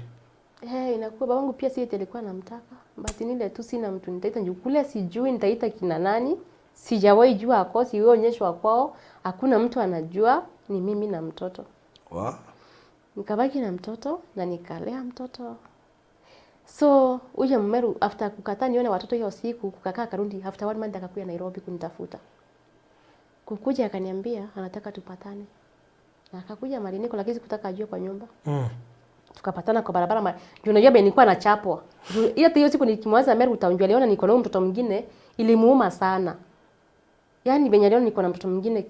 Speaker 1: Inakuwa babangu pia si eti alikuwa anamtaka. But nile tu sina mtu nitaita juu kule sijui nitaita kina nani. Sijawahi jua ako, sionyeshwa kwao, hakuna mtu anajua ni mimi na mtoto.
Speaker 2: Wa?
Speaker 1: Nikabaki na mtoto na nikalea mtoto. So huyo Mmeru after kukataa nione watoto hiyo siku, kukakaa karudi after 1 month akakuja Nairobi kunitafuta. Kukuja akaniambia anataka tupatane. Na akakuja mahali niko lakini sikutaka ajue kwa nyumba. Tukapatana kwa barabara juu unajua ben nilikuwa nachapwa. Juu ile hiyo siku nikimwaza Meru utaunjua aliona niko na huyu mtoto mwingine, ilimuuma sana. Yaani venye aliona niko na mtoto mwingine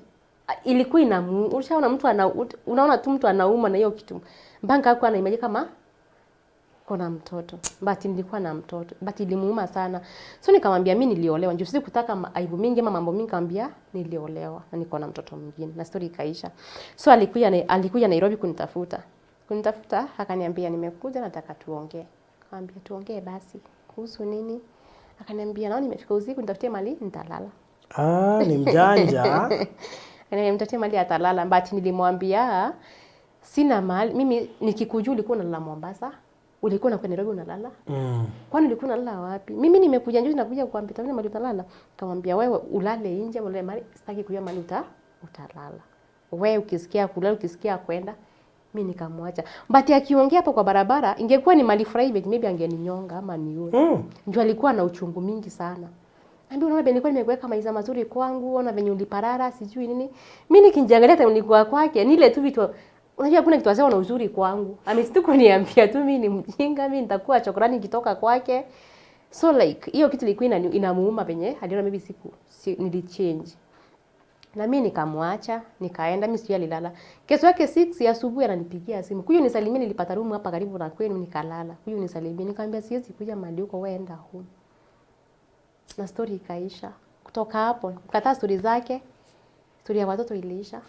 Speaker 1: ilikuwa inamu, ushaona mtu ana, unaona tu mtu anauma na hiyo kitu. Mpaka hakuwa anaimagine kama kuna mtoto, but nilikuwa na mtoto, but ilimuuma sana. So nikamwambia mimi niliolewa, juu sikutaka aibu mingi ama mambo mingi, nikamwambia niliolewa na niko na mtoto mwingine, na story ikaisha. So alikuja Nairobi kunitafuta, akaniambia nimekuja, nataka tuongee. Nikamwambia tuongee basi, kuhusu nini? Akaniambia naona nimefika usiku, nitafutie mahali nitalala.
Speaker 2: Ah, ni mjanja.
Speaker 1: Akaniambia nitafutie mahali atalala, but nilimwambia sina mahali mimi. Nikikujua ulikuwa unalala Mombasa, ulikuwa unakuja Nairobi unalala. Kwani ulikuwa unalala wapi? Mimi nimekuja juzi, nakuja kuambia tafuta mahali utalala. Nikamwambia wewe ulale nje, ulale mahali, sitaki kujua mahali utalala. Wewe ukisikia kulala, ukisikia kwenda, mimi nikamwacha. But akiongea hapo kwa barabara, ingekuwa ni mahali private, maybe angeninyonga ama niue. Ndio alikuwa na uchungu mingi sana. Ambia unaona venye nilikuwa nimekuweka maisha mazuri kwangu, ona venye uliparara, sijui nini. Mimi nikijiangalia time nilikuwa kwake, ni ile tu vitu, unajua hakuna kitu asema na uzuri kwangu. Amesitu kuniambia tu mimi ni mjinga, mimi nitakuwa chokorani nikitoka kwake. So like hiyo kitu ilikuwa inamuuma venye aliona maybe nilichange. Na mimi nikamwacha, nikaenda, mimi sijui alilala. Kesho yake 6 ya asubuhi ananipigia simu. "Kuja nisalimie, nilipata room hapa karibu na kwenu nikalala. Kuja nisalimie." Nikamwambia siwezi kuja mahali huko, wewe enda home. Na story ikaisha. Kutoka hapo, kukataa story zake, story ya watoto iliisha.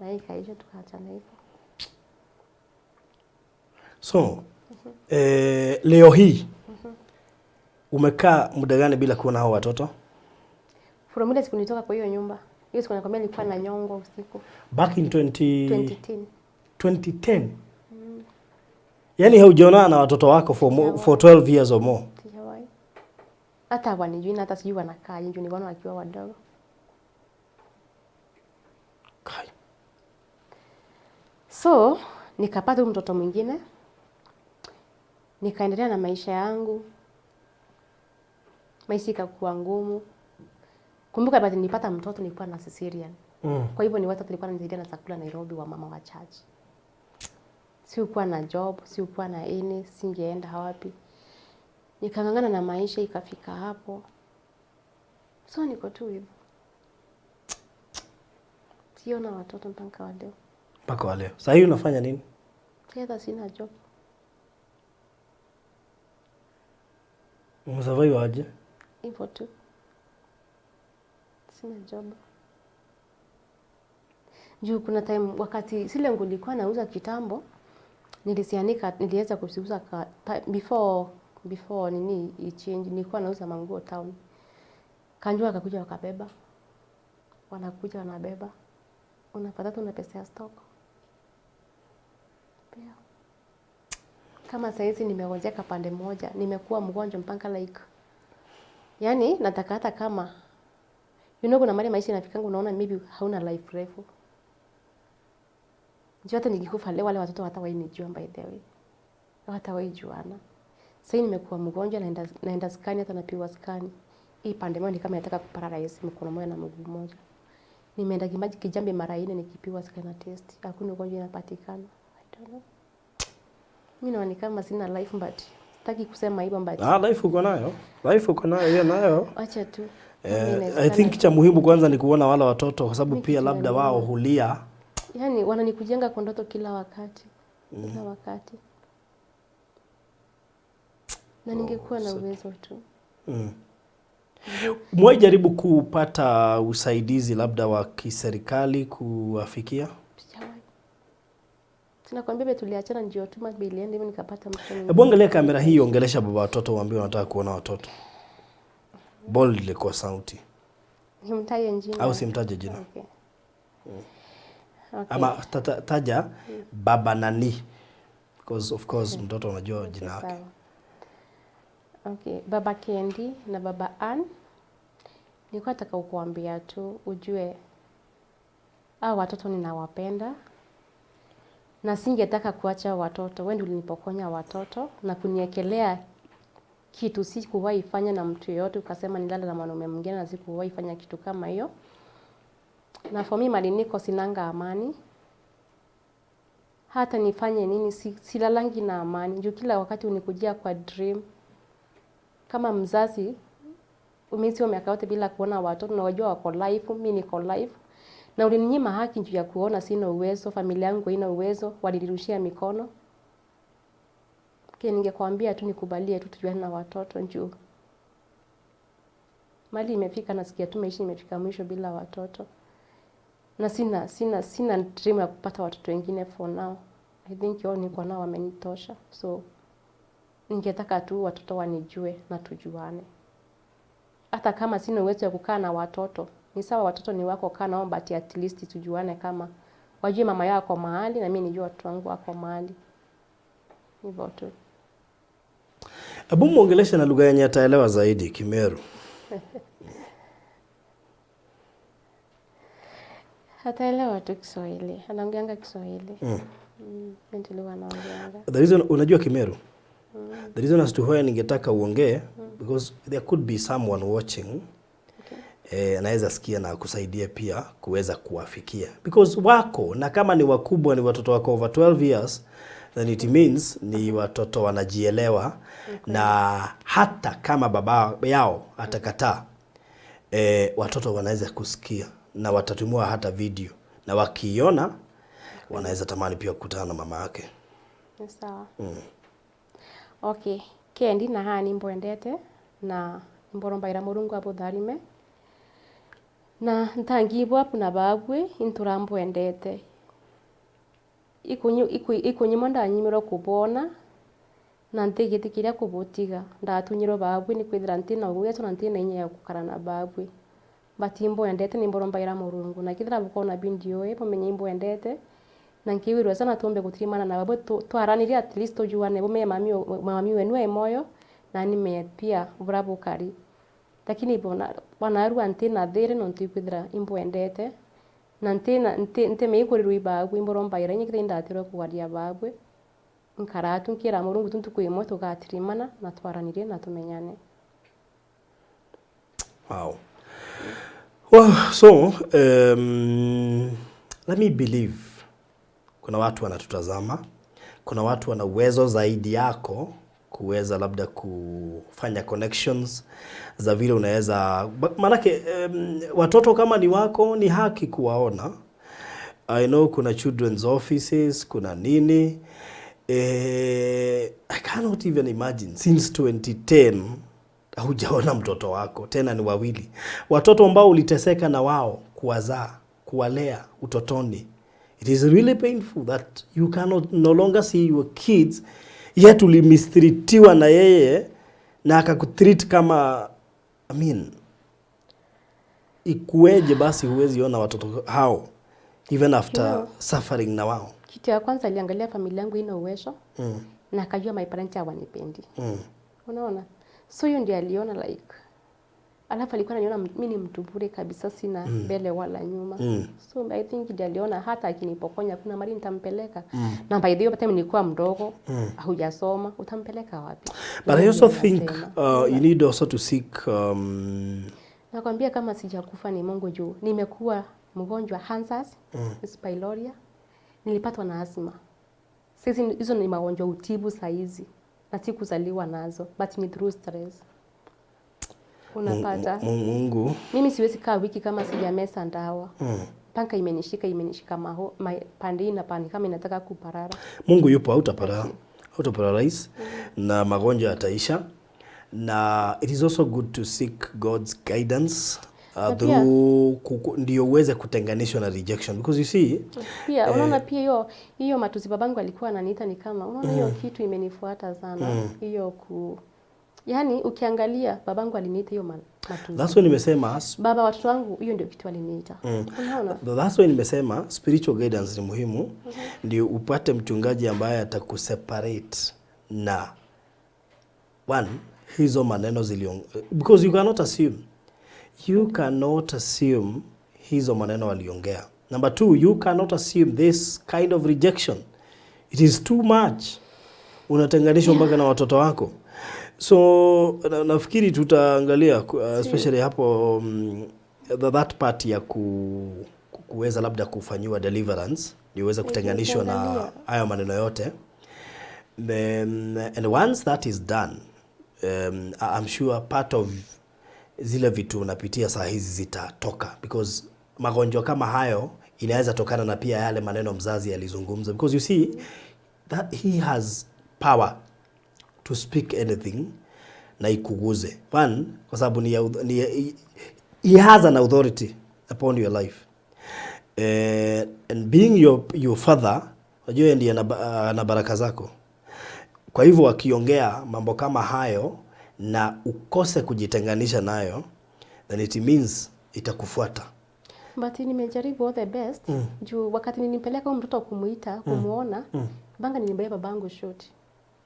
Speaker 1: Na hii ikaisha, tukaachana hivyo.
Speaker 2: So, leo hii umekaa muda gani bila kuona hao watoto?
Speaker 1: From ile siku nilitoka kwa hiyo nyumba. Hiyo siku nakwambia nilikuwa na nyongwa usiku.
Speaker 2: Back in 20
Speaker 1: 2010.
Speaker 2: 2010. Yaani haujaonana na watoto wako for 12 years or more.
Speaker 1: Sijawahi. Hata hawanijui na hata sijui wanakaa juu niliona wakiwa wadogo.
Speaker 2: Kai.
Speaker 1: So nikapata huyu mtoto mwingine, nikaendelea na maisha yangu. Maisha ikakuwa ngumu. Kumbuka but nilipata mtoto nilikuwa na cesarean. Kwa hivyo ni watu walikuwa wananisaidia na chakula Nairobi, wa mama wa church. Sikuwa na job, sikuwa na any, singeenda wapi. Nikang'ang'ana na maisha ikafika hapo. So niko tu hivyo. Siona watoto mpaka wa leo.
Speaker 2: Mpaka wa leo. Sasa hii unafanya nini?
Speaker 1: Hata sina job.
Speaker 2: Umesurvive aje?
Speaker 1: Hivyo tu. Sina job. Juu kuna time wakati zile nguo nilikuwa nauza kitambo, nilisianika, niliweza kuziuza before nini ichange, nilikuwa nauza manguo town. Kanjua akakuja wakabeba. Wanakuja wanabeba. Unapata tu na pesa ya stock. Pia. Kama saizi nimegonjeka pande moja, nimekuwa mgonjwa mpaka like, yani nataka hata kama kuna mahali maisha inafikanga unaona maybe hauna life refu. Njoo hata nikikufa leo wale watoto hawatawahi nijua by the way. Hawatawahi juana. Sasa nimekuwa mgonjwa, naenda scan, hata napigwa scan. Hii pande moja ni kama nataka kuparalyze mkono mmoja na mguu mmoja. Nimeenda Kimaji Kijambi mara 4 nikipigwa scan na test. Hakuna ugonjwa inapatikana. I don't know. Mimi naona kama sina life, but sitaki kusema hivyo, but
Speaker 2: Ah, life uko nayo. Life uko nayo, hiyo nayo.
Speaker 1: Acha tu.
Speaker 2: I think cha muhimu kwanza ni kuona wale watoto kwa sababu
Speaker 1: Mimi
Speaker 2: pia
Speaker 1: kitu
Speaker 2: labda
Speaker 1: inaniuma.
Speaker 2: wao hulia.
Speaker 1: Yaani wananikujenga kwa ndoto kila wakati. Kila wakati. Na ningekuwa na uwezo tu.
Speaker 2: Umewahi jaribu kupata usaidizi labda wa kiserikali kuwafikia?
Speaker 1: Sijawahi. Tunakwambia vile tuliachana ndio tu maybe ilienda hivyo nikapata mtoto mwingine.
Speaker 2: Hebu angalia kamera hii, ongelesha baba watoto, waambie wanataka kuona watoto. Boldly kwa sauti.
Speaker 1: Nimtaje jina?
Speaker 2: Au simtaje jina.
Speaker 1: Okay. Okay.
Speaker 2: Ama taja baba nani. Because of course mtoto anajua jina lake.
Speaker 1: Sawa. Okay, Baba Kendi na Baba Ann, nilikuwa nataka kukuambia tu ujue hao watoto ninawapenda na singetaka kuacha watoto. Wewe ndio ulinipokonya watoto na kuniekelea kitu sikuwahi fanya na mtu yeyote, ukasema nilala na mwanaume mwingine na sikuwahi fanya kitu kama hiyo. Na for me mali niko sinanga amani. Hata nifanye nini, silalangi na amani juu kila wakati unikujia kwa dream. Kama mzazi umeishi miaka yote bila kuona watoto na wajua wako live, mimi niko live, na ulininyima haki juu ya kuona sina uwezo, familia yangu haina uwezo, walinirushia mikono. Okay, ningekwambia tu nikubalie tu tujuane na watoto juu mali imefika, nasikia tu maisha imefika mwisho bila watoto, na sina dream ya kupata watoto wengine for now. I think hao niko nao wamenitosha, so ningetaka tu watoto wanijue na tujuane, hata kama sina uwezo wa kukaa na watoto. Ni sawa, watoto ni wako, kaa nao, but at least tujuane, kama wajue mama yao ako mahali na mimi nijue watoto wangu wako mahali, hivyo tu.
Speaker 2: Hebu muongeleshe na lugha yenye ataelewa zaidi, Kimeru.
Speaker 1: Ataelewa tu Kiswahili, anaongeanga Kiswahili. Ndio lugha anaongeanga.
Speaker 2: The reason, unajua Kimeru? The reason as to why ningetaka uongee, because there could be someone watching anaweza sikia na kusaidia pia kuweza kuwafikia, because wako na kama ni wakubwa, ni watoto wako over 12 years, then it means ni watoto wanajielewa. Na hata kama baba yao atakataa, watoto wanaweza kusikia na watatumiwa hata video, na wakiiona wanaweza tamani pia kukutana na mama yake.
Speaker 1: Ni sawa. Okay, kendi na haha nimbwendete na mborombaira Murungu abutharime na ntangibwa apu na babwe inturambwendete ikunyimo ndanyimirwe kubona na ntigitikiria kubutiga. Ndatunyirwe babwe ni kwithira ntina uwezo na ntina inya ya gukara na babwe, but imbwendete, nimborombaira Murungu na kithira bukona bindio ĩ bumenye imbwendete na nkiwirwa sana tumbe gutirimana na babwe, twaranirie, at least tujuane, bumenye mami wenu e moyo na nimenye pia buria bukari, lakini bona wanarua ntina thiri nontu ikwithira imbwendete na ntina ntemei kurirwa ibabwe. Imborombaira inya kithira indatirwe kugaria babwe nkaratu nkira Murungu tu ntuku imwe tugatirimana na twaranirie na tumenyane.
Speaker 2: Wow. Well, so let me believe kuna watu wanatutazama, kuna watu wana uwezo zaidi yako kuweza labda kufanya connections za vile unaweza maanake, watoto kama ni wako ni haki kuwaona. I know kuna children's offices, kuna nini. I cannot even imagine since 2010 haujaona mtoto wako, tena ni wawili, watoto ambao uliteseka na wao kuwazaa, kuwalea utotoni. It is really painful that you cannot no longer see your kids, yet ulimistreatiwa na yeye na akakutreat kama, I mean, ikueje basi huwezi ona watoto hao even after suffering na wao?
Speaker 1: Kitu ya kwanza aliangalia familia yangu ina uwezo na akajua my parents hawanipendi. Unaona? So hiyo ndio aliona like, alafu alikuwa ananiona mimi ni mtu bure kabisa, sina mbele wala nyuma. So I think ndio aliona hata akinipokonya kuna mahali nitampeleka. Na by the way, time nilikuwa mdogo, hujasoma, utampeleka wapi?
Speaker 2: But I also think
Speaker 1: Nasema.
Speaker 2: You need also to seek
Speaker 1: Nakwambia kama sijakufa ni Mungu juu nimekuwa mgonjwa ulcers, pylori, nilipatwa na asthma. Sisi hizo ni magonjwa utibu saizi na sikuzaliwa nazo, but ni through stress. Unapata
Speaker 2: Mungu
Speaker 1: mimi siwezi kaa wiki kama sijameza dawa. Panga imenishika pande hii na pande kama inataka kuparara.
Speaker 2: Mungu yupo, hautapara rais na magonjwa yataisha, na it is also good to seek God's guidance
Speaker 1: Na pia-
Speaker 2: through ndio uweze kutenganishwa na rejection, because you see
Speaker 1: Pia unaona pia hiyo hiyo matusi babangu alikuwa ananiita, ni kama unaona hiyo kitu imenifuata sana, hiyo ku yaani ukiangalia babangu aliniita hiyo matusi.
Speaker 2: That's why nimesema
Speaker 1: Baba watoto wangu, hiyo ndio kitu aliniita. Unaona?
Speaker 2: That's why nimesema spiritual guidance ni muhimu, ndio upate mchungaji ambaye atakuseparate na one hizo maneno zilion, because you cannot assume hizo maneno waliongea. Number two, you cannot assume this kind of rejection. It is too much. Unatenganishwa mpaka na watoto wako. So nafikiri tutaangalia especially hapo that part ya kuweza labda kufanyiwa deliverance. Ndio uweze kutenganishwa na
Speaker 1: Nikiangalia.
Speaker 2: hayo maneno yote. Then, and once that is done, I'm sure part of zile vitu unapitia saa hizi zitatoka, because magonjwa kama hayo inaweza tokana na pia yale maneno mzazi alizungumza, because you see that he has power to speak anything na ikuguze one, kwa sababu ni he has an authority upon your life, and being your father, unajua yeye ndiye ana baraka zako. Kwa hivyo akiongea mambo kama hayo na ukose kujitenganisha nayo, then it means itakufuata.
Speaker 1: But nimejaribu all the best, juu wakati nilimpeleka huyu mtoto kumuita, kumuona, banga nilimbeba babangu short,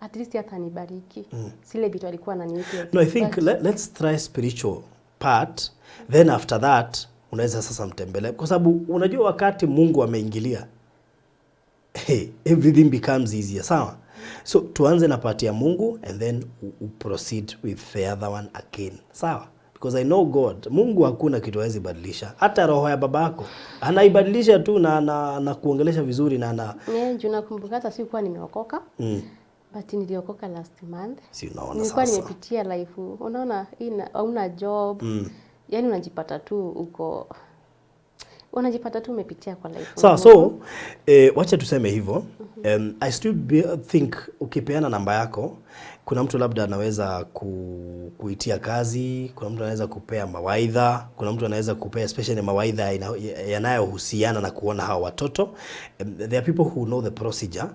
Speaker 1: at least hata nibariki zile vitu alikuwa ananiita.
Speaker 2: No, I think
Speaker 1: But
Speaker 2: let's try spiritual part, then after that unaweza sasa mtembelee, kwa sababu unajua wakati Mungu ameingilia, hey, everything becomes easier. Sawa, so tuanze na part ya Mungu and then u proceed with the other one again, sawa? Because I know God, Mungu hakuna kitu hawezi badilisha. Hata roho ya babako anaibadilisha tu na kuongelesha vizuri na
Speaker 1: Yeah, juu nakumbuka hata sikuwa nimeokoka, but niliokoka last month.
Speaker 2: Si unaona
Speaker 1: Nilikuwa
Speaker 2: sasa?
Speaker 1: nimepitia life, unaona, hauna job, yani unajipata tu uko, unajipata tu umepitia kwa life
Speaker 2: Sawa,
Speaker 1: ngumu.
Speaker 2: so wacha tuseme hivyo. I still think ukipeana namba yako, kuna mtu labda anaweza kuitia kazi, kuna mtu anaweza kupea mawaidha, kuna mtu anaweza kupea especially mawaidha yanayohusiana na kuona hawa watoto. There are people who know the procedure.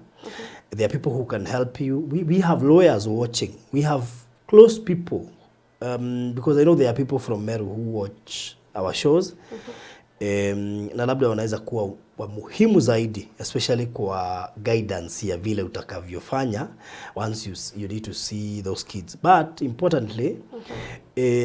Speaker 2: There are people who can help you. We have lawyers watching. We have close people, because I know there are people from Meru who watch our shows. Na labda wanaweza kuwa wa muhimu zaidi, especially kwa guidance ya vile utakavyofanya once you need to see those kids. But importantly,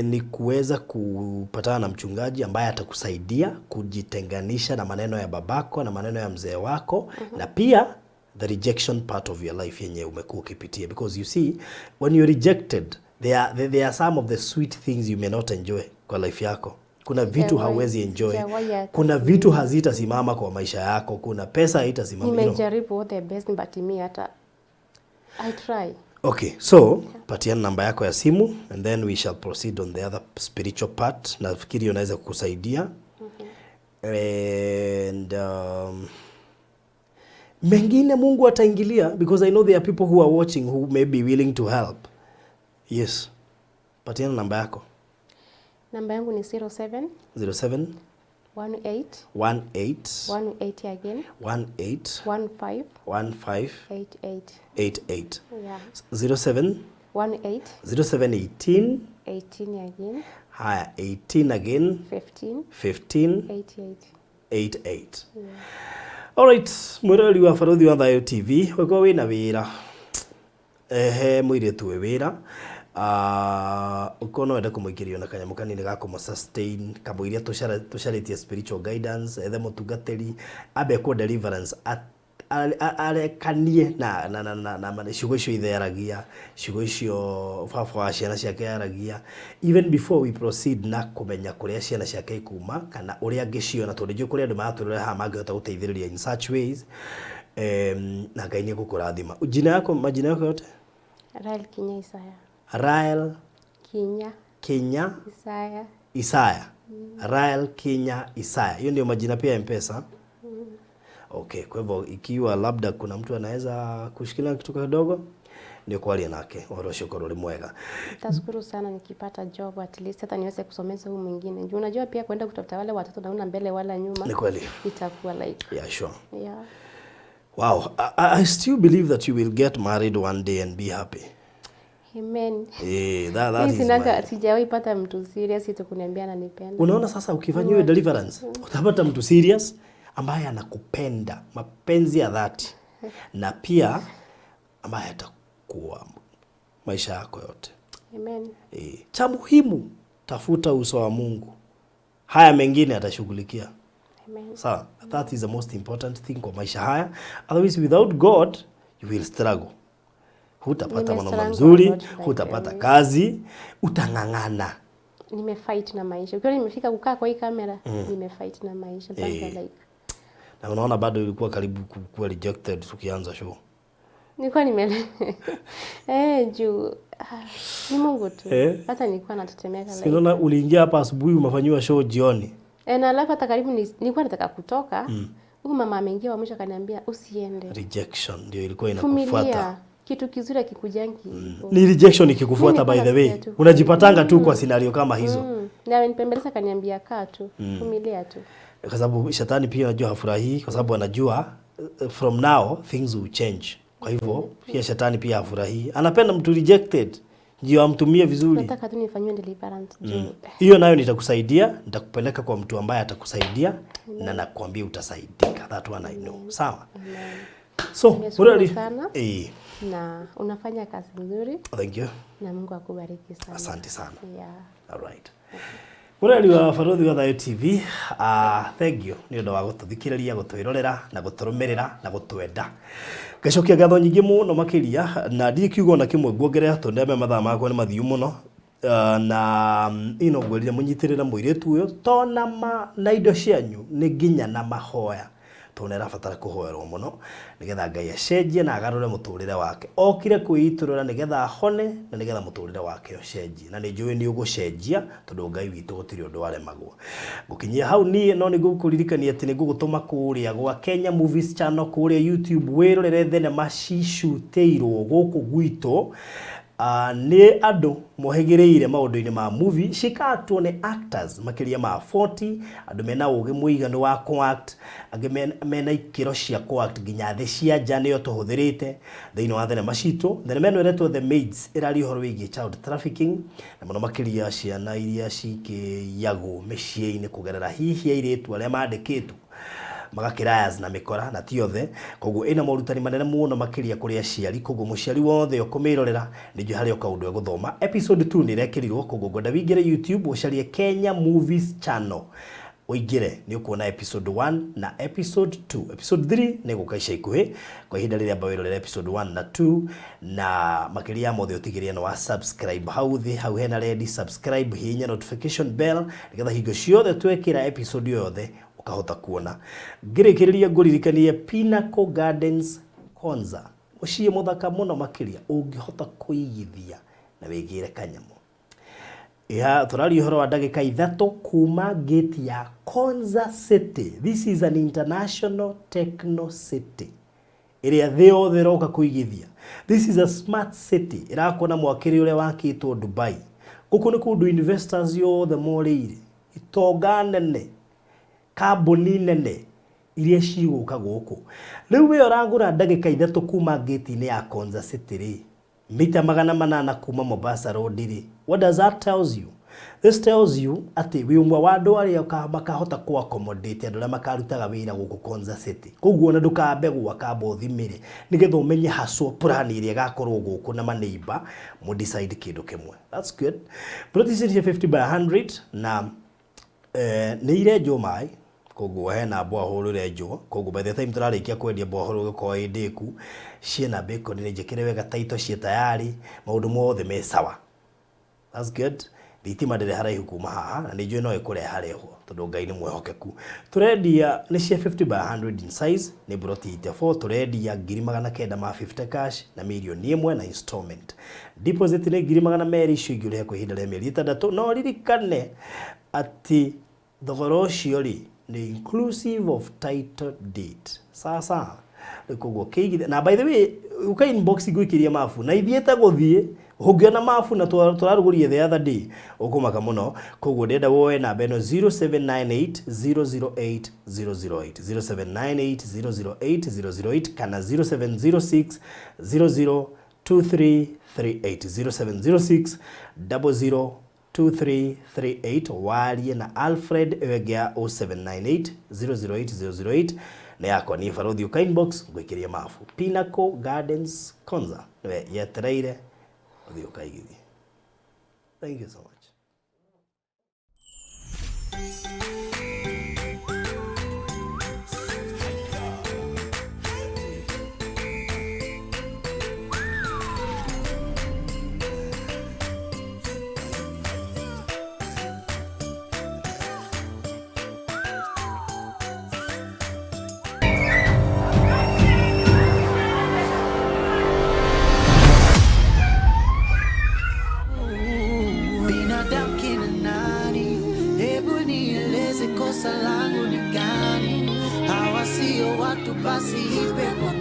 Speaker 2: ni kuweza kupatana na mchungaji ambaye atakusaidia kujitenganisha na maneno ya babako na maneno ya mzee wako, na pia the rejection part of your life yenye umekuwa ukipitia, because you see, when you're rejected, there are some of the sweet things you may not enjoy kwa life yako. Kuna vitu hauwezi enjoy,
Speaker 1: Sijawahi hata
Speaker 2: kuna vitu hazitasimama kwa maisha yako, kuna pesa haitasimama.
Speaker 1: Nimejaribu all the best, but mi hata I try.
Speaker 2: Okay, so patiana namba yako ya simu and then we shall proceed on the other spiritual part. Nafikiri unaweza kukusaidia and mengine Mungu ataingilia, because I know there are people who are watching who may be willing to help. Yes, patiana namba yako.
Speaker 1: Namba yangu ni 07
Speaker 2: 07
Speaker 1: 18
Speaker 2: 18
Speaker 1: 18 again
Speaker 2: 18
Speaker 1: 15
Speaker 2: 15
Speaker 1: 88.
Speaker 2: 88.
Speaker 1: Yeah.
Speaker 2: 07
Speaker 1: 18
Speaker 2: 07 18
Speaker 1: 18 again.
Speaker 2: Haya, 18 again.
Speaker 1: 15
Speaker 2: 15
Speaker 1: 88.
Speaker 2: 88. Alright, mwiroreri wa Baruthi wa Thayo TV, weko wina wira, ehe, mũirĩtu wĩ wĩra, ukorwo no wende kũmũikĩrio na kanyamũ kanini ga kũmũ sustain kamũiria tũcarĩtie spiritual guidance, ethe mũtungatĩri ambe ekwo deliverance, arekanie na ciugo icio ithe aragia, ciugo icio baba wa ciana ciake aragia, even before we proceed na kũmenya kũrĩa ciana ciake ikuma kana ũrĩa angĩciona, tondũ njũĩ kũrĩ andũ maratũrora haha mangĩhota gũteithĩrĩria in such ways, na Ngai nĩ egũkũrathima. Jina yako, majina yako yote?
Speaker 1: Rael Kinya Isaya.
Speaker 2: Rael
Speaker 1: Kinya
Speaker 2: Kinya
Speaker 1: Isaya.
Speaker 2: Isaya. Rael Kinya Isaya. Hiyo ndio majina pia ya M-Pesa. Okay, kwa hivyo ikiwa labda kuna mtu anaweza kushikilia kitu kidogo ndio kwaria nake ũhoro ũcio ũkorwo ũrĩ mwega.
Speaker 1: Nitashukuru sana nikipata job, at least hata niweze kusomeza huyu mwingine. Juu unajua pia kwenda kutafuta wale watoto na una mbele wala nyuma.
Speaker 2: Ni kweli.
Speaker 1: Itakuwa like
Speaker 2: Yeah, sure.
Speaker 1: Yeah.
Speaker 2: Wow, I still believe that you will get married one day and be happy.
Speaker 1: Amen.
Speaker 2: Eh, that
Speaker 1: Mimi
Speaker 2: is
Speaker 1: sinaga
Speaker 2: my.
Speaker 1: sijawahi pata mtu serious tu kuniambia ananipenda.
Speaker 2: Unaona sasa ukifanya hiyo deliverance, utapata mtu serious ambaye anakupenda, mapenzi ya dhati, na pia ambaye atakuwa maisha yako yote.
Speaker 1: Amen.
Speaker 2: E, cha muhimu tafuta uso wa Mungu, haya mengine atashughulikia.
Speaker 1: Amen.
Speaker 2: Sawa, that is the most important thing kwa maisha haya. Otherwise without God you will struggle. Hutapata mwanaume
Speaker 1: Nimestruggle
Speaker 2: mzuri,
Speaker 1: a lot by
Speaker 2: hutapata
Speaker 1: the way.
Speaker 2: kazi, utang'ang'ana.
Speaker 1: Nimefight na maisha. Ukiona nimefika kukaa kwa hii kamera, nimefight na maisha mpaka
Speaker 2: Eh.
Speaker 1: like
Speaker 2: Na unaona bado ilikuwa karibu kuwa rejected tukianza show.
Speaker 1: Nilikuwa nimele juu ni Mungu tu. Hata nilikuwa natetemeka
Speaker 2: Si
Speaker 1: like.
Speaker 2: unaona uliingia hapa asubuhi umefanyiwa show jioni.
Speaker 1: Na alafu hata karibu nilikuwa nataka kutoka. Huyu mama ameingia wa mwisho akaniambia usiende.
Speaker 2: Rejection ndio ilikuwa inakufuata.
Speaker 1: Vumilia. Kitu kizuri hakikujangi.
Speaker 2: Ni rejection ikikufuata
Speaker 1: Mimi
Speaker 2: by the way.
Speaker 1: nilikuwa nasikia tu.
Speaker 2: Unajipatanga tu kwa scenario kama hizo.
Speaker 1: Na amenipembeleza akaniambia kaa tu, vumilia tu.
Speaker 2: Kwa sababu shetani pia anajua hafurahii, kwa sababu anajua from now things will change. Kwa hivyo pia shetani pia hafurahii, anapenda mtu rejected ndio amtumie vizuri.
Speaker 1: Nataka tu nifanyiwe deliverance juu.
Speaker 2: Hiyo nayo nitakusaidia, nitakupeleka kwa mtu ambaye atakusaidia na nakwambia utasaidika. That one I know. Sawa. So,
Speaker 1: Nimeshukuru
Speaker 2: urali
Speaker 1: sana. Na unafanya kazi nzuri.
Speaker 2: Thank you.
Speaker 1: Na Mungu akubariki sana.
Speaker 2: Asante sana.
Speaker 1: Yeah.
Speaker 2: All right. Mũreri wa Barũthi wa Thayũ TV, thank you nĩ ũndũ wa gũtũthikĩrĩria, gũtwĩrorera na gũtũrũmĩrĩra na gũtwenda. Ngacokia ngatho nyingĩ mũno makĩria na ndirĩ kiugo ona kĩmwe nguongerera tondũ ndĩramenya mathaa makwa nĩ mathiu mũno. Na ino ngwĩrire mũnyitĩrĩre mũirĩtu ũyũ to na na indo cianyu nĩ nginya na mahoya tondũ nĩ arabatara kũhoerwo mũno nĩgetha Ngai acenjie na agarũre mũtũrĩre wake. Okire kwĩitũrũra nĩgetha ahone na nĩgetha mũtũrĩre wake ũcenjie, na nĩ njũĩ nĩ ũgũcenjia tondũ Ngai witũ gũtirĩ ũndũ aremagwo. Ngũkinyia hau niĩ no nĩ ngũkũririkania atĩ nĩ ngũgũtũma kũrĩa gwa Kenya Movies Channel kũrĩa YouTube wĩrorere thenema cicutĩirwo gũkũ gwitũ. Nĩ andũ mohĩgĩrĩire maũndũ-inĩ ma movie cikatwo nĩ actors makĩria ma 40 andũ mena ũgĩ mũiganu wa co-act, angĩ mena ikĩro cia co-act nginya thĩ cia nja nĩyo tũhũthĩrĩte thĩinĩ wa thenema citũ. Thenema ĩno ĩretwo The Maids ĩraria ũhoro wĩgiĩ child trafficking na mũno makĩria ciana iria cikĩiyagwo mĩciĩ-inĩ kũgerera hihi airĩtu arĩa mandĩkĩtwo magakĩrayas na mĩkora na ti othe. Koguo ĩna morutani manene mũno makĩria kũrĩ aciari, koguo mũciari wothe ũkũmĩrorera nĩ njũĩ harĩ o kaũndũ egũthoma. Episode 2 nĩ ĩrekĩrirwo, koguo ngwenda wĩingĩre YouTube ũcarie Kenya Movies Channel ũingĩre nĩ ũkuona episode 1 na episode 2. Episode 3 nĩ gũka ica ikuhĩ kwa ihinda rĩrĩa amba wĩrorere episode 1 na 2, na makĩria ya mothe ũtigĩrĩre nĩ wa subscribe hau thĩ, hau hena red subscribe, hihinya notification bell nĩgetha hingo ciothe twekĩra episode yothe ũkahota kuona. Ngĩrĩkĩrĩria ngũririkanie Pinnacle Gardens Konza, mũciĩ mũthaka mũno makĩria ũngĩhota kũigithia na wĩgĩre kanyamũ. Ya tũraria ũhoro wa ndagĩka 3 kuma gate ya Konza City. This is an international techno city ĩrĩa thĩ yothe ĩroka kũigithia. This is a smart city ĩrakwo na mwakĩre ũrĩa wakĩtwo Dubai. Gũkũ nĩ kũndũ investors yothe morĩire, itonga nene, kambuni nene iria cigũka gũkũ. Rĩu we ũragũra ndagĩka 3 kuma gate-inĩ ya Konza City rĩ, mita 800 kuma Mombasa Road rĩ, what does that tells you? This tells you atĩ wĩ ũmwe wa andũ arĩa makahota kũ accommodate andũ arĩa makarutaga wĩra gũkũ Konza City. Koguo ona ndũkambe gwaka amba ũthimĩre nĩgetha ũmenye haswa plan ĩrĩa ĩgakorwo gũkũ na maneighbor mũ decide kĩndũ kĩmwe. That's good. Plot ici cia 50 by 100 na nĩ irenjwo maĩ, koguo hena borehole ĩrenjwo, koguo by the time tũrarĩkia kwendia borehole ĩgũkorwo ĩ ndĩku, ciĩna bacon nĩ njĩkĩre wega title ciĩ tayari, maũndũ mothe me sawa. That's good. Thitima ndĩrĩ haraihu kuma haha na nĩ njũĩ no ĩkũreharehwo tondũ Ngai nĩ mwĩhokeku. Tũrendia nĩ cia 50 by 100 in size, nĩ ploti 84, tũrendia 950,000 cash na 1 million na installment. Deposit nĩ 200,000, icio ingĩ ũrĩhe kwa ihinda rĩa mĩeri 6. No ririkane atĩ thogora ũcio rĩ nĩ inclusive of title deed. Sasa koguo kĩigithia, na by the way uka inbox ngũikĩria mabu na ithiĩte gũthiĩ ũngĩona mabu na tũrarugũria the other day ũkũmaka mũno. Koguo ndĩrenda woe namba ĩno 0798 008 008, 0798 008 008 kana 0706 00 2338, 0706 00 2338. Warie na Alfred Ewegea 0798 008 008 na yakwa ni Barũthi ũka inbox ngũikĩrie mabu. Pinnacle Gardens Konza nĩwe yetereire ũthiĩ ũkaigithie. Thank you so much.
Speaker 3: Kosa langu ni gani? Hawa sio watu, basi ipe kwa